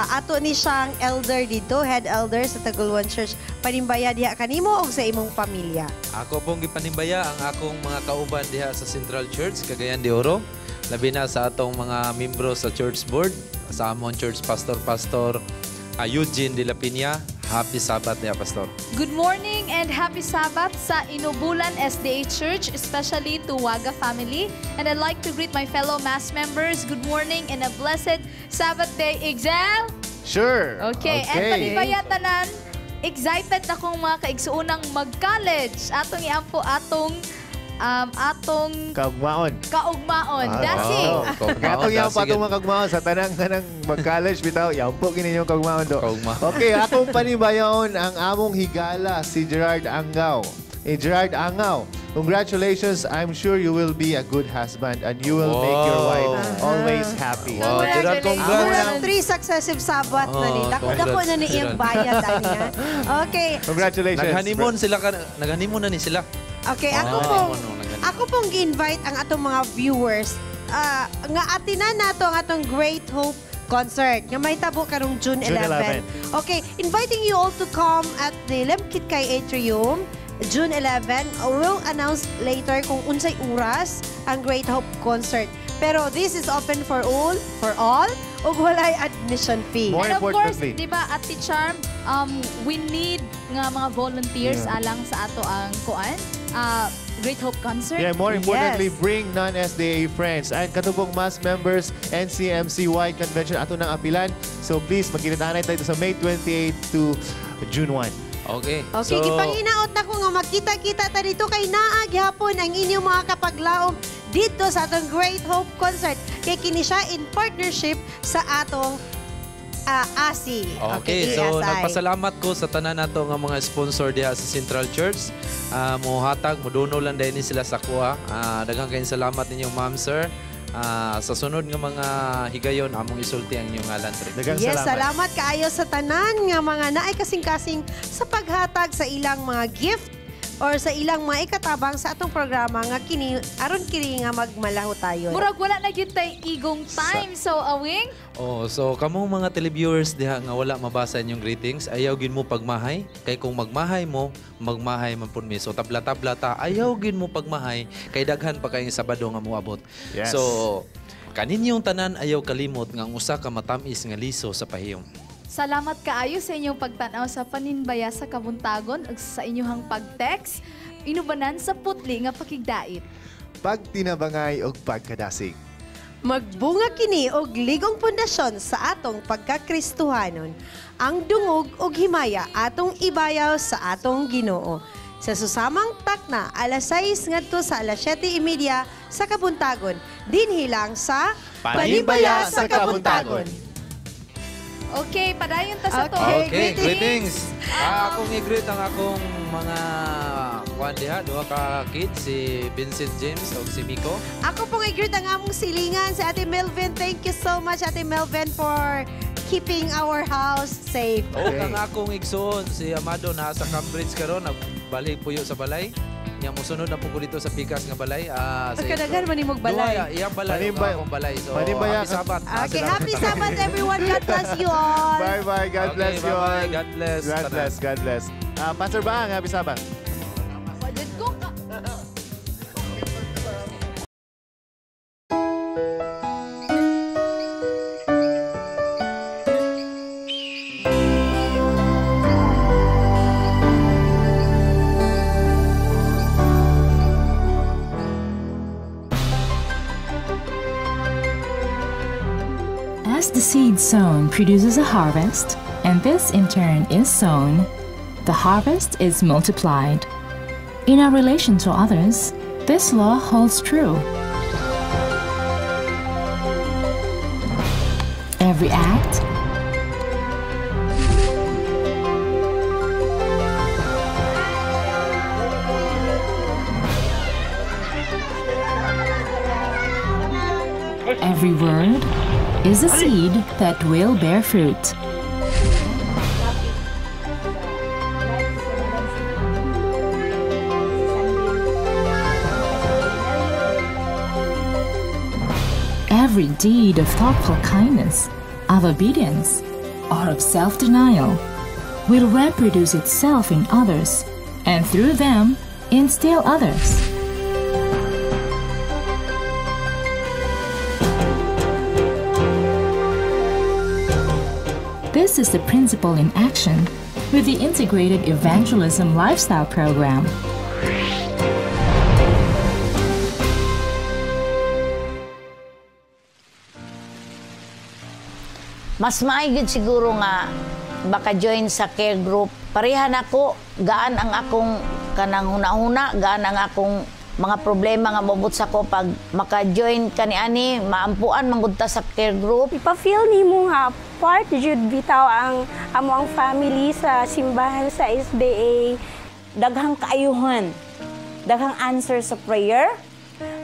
Ato ni siyang elder dito, head elder sa Taguluan Church. Panimbaya diha kanimo og sa imong pamilya. Ako pong gipanimbaya ang akong mga kauban diha sa Central Church, Cagayan de Oro. Labi na sa atong mga membro sa church board, sa amon church pastor, Pastor Eugene de la Peña. Happy Sabbath diha, Pastor. Good morning and happy Sabbath sa Inubulan SDA Church, especially to Waga family. And I'd like to greet my fellow mass members. Good morning and a blessed Sabbath day, Excel! Sure. Okay, and panibaya tanan, excited akong mga kaigsuunang mag-college. Atong iampo atong atong Kaugmaon. kaugmaon. Dasig. Wow. Katong yan pa itong mga kaugmaon sa tanang kanang mag-college bitaw, yampo gini yung kaugmaon do. Okay, akong panibayon ang among higala si Gerard Angaw. Eh, Gerard Angaw, congratulations. I'm sure you will be a good husband and you will make your wife always happy. Wow, Gerard, congrats. Murag 3 successive Sabbath na ni. Oh, Dako-dako na ni iyang congrats, bayad ani. Okay. Congratulations. Nag-honeymoon sila ka, nag-honeymoon na ni sila. Okay, ako Ah, po. honeymoon, oh, nag-honeymoon. Ako pong gi-invite ang atong mga viewers nga atinan nato ang atong Great Hope concert nga mahitabo karong June June 11. 11. Okay, inviting you all to come at the Lemkitkay Atrium June 11. We'll announce later kung unsay oras ang Great Hope concert. Pero this is open for all, ug walay admission fee. More And of course, importantly, di ba, Ate Charm, we need nga mga volunteers alang sa ato ang kuan, Great Hope Concert. Yeah, more importantly, bring non-SDA friends. And katubong mass members, NCMC-wide convention ato ng apilan. So please, magkinitanay tayo sa May 28 to June 1. Okay. Okay, So, gipanginaot na ko nga magkita-kita ta dito kay naa gihapon ang inyong mga kapaglaom dito sa atong Great Hope Concert. Kay kini siya in partnership sa atong ASI. Okay, so ASI. Nagpasalamat ko sa tanan nato nga mga sponsor diha sa Central Church. Mohatag, moduno lang din sila sa kuha. Daghang kayong salamat ninyo, ma'am, sir. Sa sunod nga mga higayon among isulti ang inyong ngalan tre. Daghang Yes, salamat kaayo sa tanan nga mga naay kasing-kasing sa paghatag sa ilang mga gift or sa ilang mga ikatabang sa atong programa nga kini aron kini nga magmalaho tayo. Murag wala na gyud tay igong time. So, awing, Oh, so kamong mga televiewers diha nga wala mabasa inyong greetings, ayaw gin mo pagmahay kay kung magmahay mo, magmahay man pud mi. So tabla-tabla ta, ayaw gin mo pagmahay kay daghan pa kayong Sabado nga moabot. Yes. So kaninyong tanan ayaw kalimot nga ang usa ka matamis nga liso sa pahiyom. Salamat kaayo sa inyong pagtan-aw sa Paninbaya sa Kabuntagon ug sa inyong pag-text. Inubanan sa putli nga pakigdait. Pagtinabangay og pagkadasig. Magbunga kini og ligong pundasyon sa atong pagkakristuhanon. Ang dungog og himaya atong ibayaw sa atong Ginoo. Sa susamang takna, alas 6 ngadto sa alas 7:30 sa Kabuntagon. Dinhi lang sa Panimbaya sa Kabuntagon. Okay, padayon ta sa to. Okay, greetings. Akong i-greet ang akong mga kuan diha, duha ka kids, si Vincent James ug si Miko. Ako pong i-greet ang among silingan si Ate Melvin. Thank you so much, Ate Melvin, for keeping our house safe. O ang akong igsoon si Amado na sa Cambridge karon, nagbalik puyo sa balay. Nya mosunod na po ko dito sa pikas nga balay. Kadaghan man nimog balay. Duha, iyang balay ug akong balay. So Panimbaya happy Sabbath. Okay, happy Sabbath everyone. God bless you all. Bye-bye. God Okay, bless you bye-bye. all. God bless. God Tanan. bless. God bless. Pastor Bang, happy Sabbath. Wajud ko ka. As the seed sown produces a harvest, and this in turn is sown, the harvest is multiplied. In our relation to others, this law holds true. Every act, every word is a seed that will bear fruit. Every deed of thoughtful kindness, of obedience, or of self denial will reproduce itself in others and through them instill others. This is the principle in action with the Integrated Evangelism Lifestyle Program. Mas maayo gyud siguro nga baka join sa care group. Pareha nako, gaan ang akong kanang huna-huna, gaan ang akong mga problema nga moabot sa ko pag maka-join kani ani, maampuan man gud ta sa care group. Ipa-feel nimo nga part jud bitaw ang amo ang family sa simbahan sa SDA. Daghang kaayuhan, daghang answer sa prayer,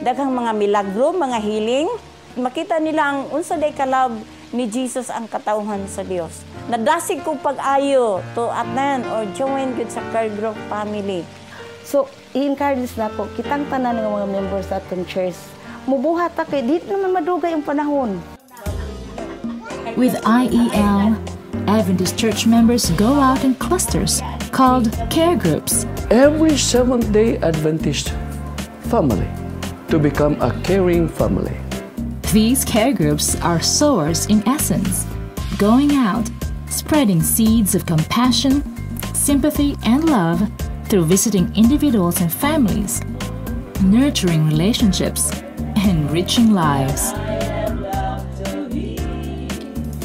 daghang mga milagro, mga healing. Makita nila ang unsa day ka-love ni Jesus ang katawhan sa Dios. Nadasig ko pag-ayo to attend or join gud sa care group family. So, i-encourage na ko, kitang tanan ng mga members sa atong church, mubuhat ta kay di naman madugay ang panahon. With IEL, Adventist church members go out in clusters called care groups. Every Seventh-day Adventist family to become a caring family. These care groups are sowers in essence, going out, spreading seeds of compassion, sympathy, and love through visiting individuals and families, nurturing relationships, and enriching lives.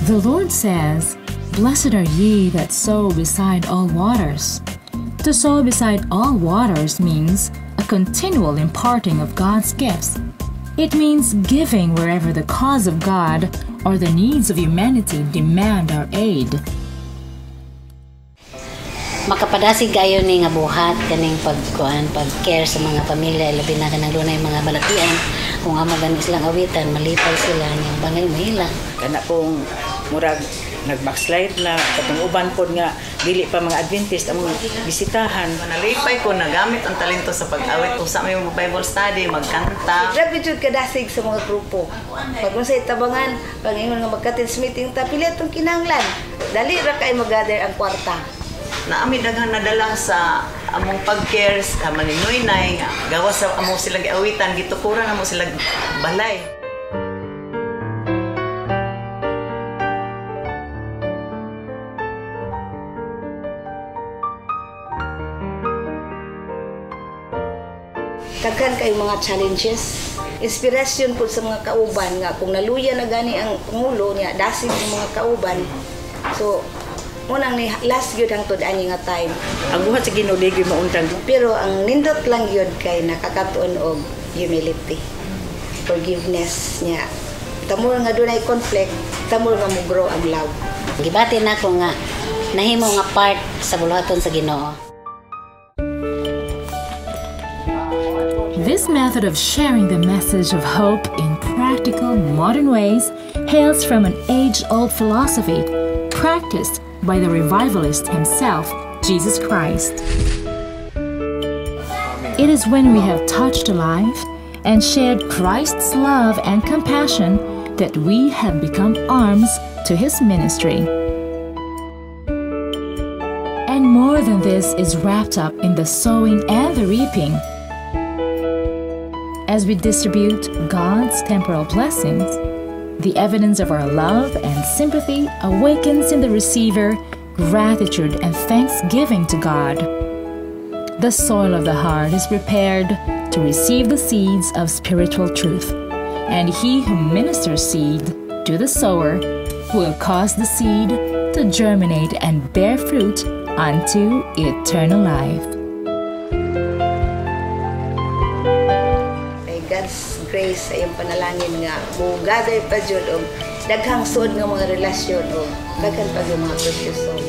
The Lord says, "Blessed are ye that sow beside all waters." To sow beside all waters means a continual imparting of God's gifts. It means giving wherever the cause of God or the needs of humanity demand our aid. Makapadasig kayo ni nga buhat kaning pagkuan, pag-care sa mga pamilya, labi na kanang dunay mga balatian. Kung amo gani silang awitan, malipay sila nya bangay mahila. Kana pong murag nag-backslide na katong uban pod nga dili pa mga Adventist among bisitahan. Nalipay ko nagamit ang talento sa pag-awit usa may mga Bible study, magkanta. Grabe jud kadasig sa mga grupo. Pag unsay tabangan, pag ingon nga magka-teams meeting ta, pili atong kinahanglan. Dali ra kay mag-gather ang kwarta. Naami daghan nadala sa among pag-care sa maninoy-nay nga gawas sa amo silang giawitan, gitukuran amo silang balay. Daghan kay mga challenges. Inspirasyon po sa mga kauban nga kung naluya na gani ang pangulo niya, dasig ang mga kauban. So, unang ni last gyud hangtod ani nga time. Ang buhat sa Ginoo di gyud mauntang. Pero ang nindot lang gyud kay nakakatuon og humility, forgiveness niya. Tamor nga dunay conflict, tamor nga mo grow ang love. Gibati nako nga nahimo nga part sa buluhaton sa Ginoo. This method of sharing the message of hope in practical, modern ways hails from an age-old philosophy practiced by the revivalist himself, Jesus Christ. It is when we have touched a life and shared Christ's love and compassion that we have become arms to his ministry. And more than this is wrapped up in the sowing and the reaping. As we distribute God's temporal blessings, the evidence of our love and sympathy awakens in the receiver gratitude and thanksgiving to God. The soil of the heart is prepared to receive the seeds of spiritual truth, and he who ministers seed to the sower will cause the seed to germinate and bear fruit unto eternal life. By God's grace sa iyong panalangin nga mo-gather pa jud og daghang suod nga mga relasyon og daghan pa gyud mga precious souls.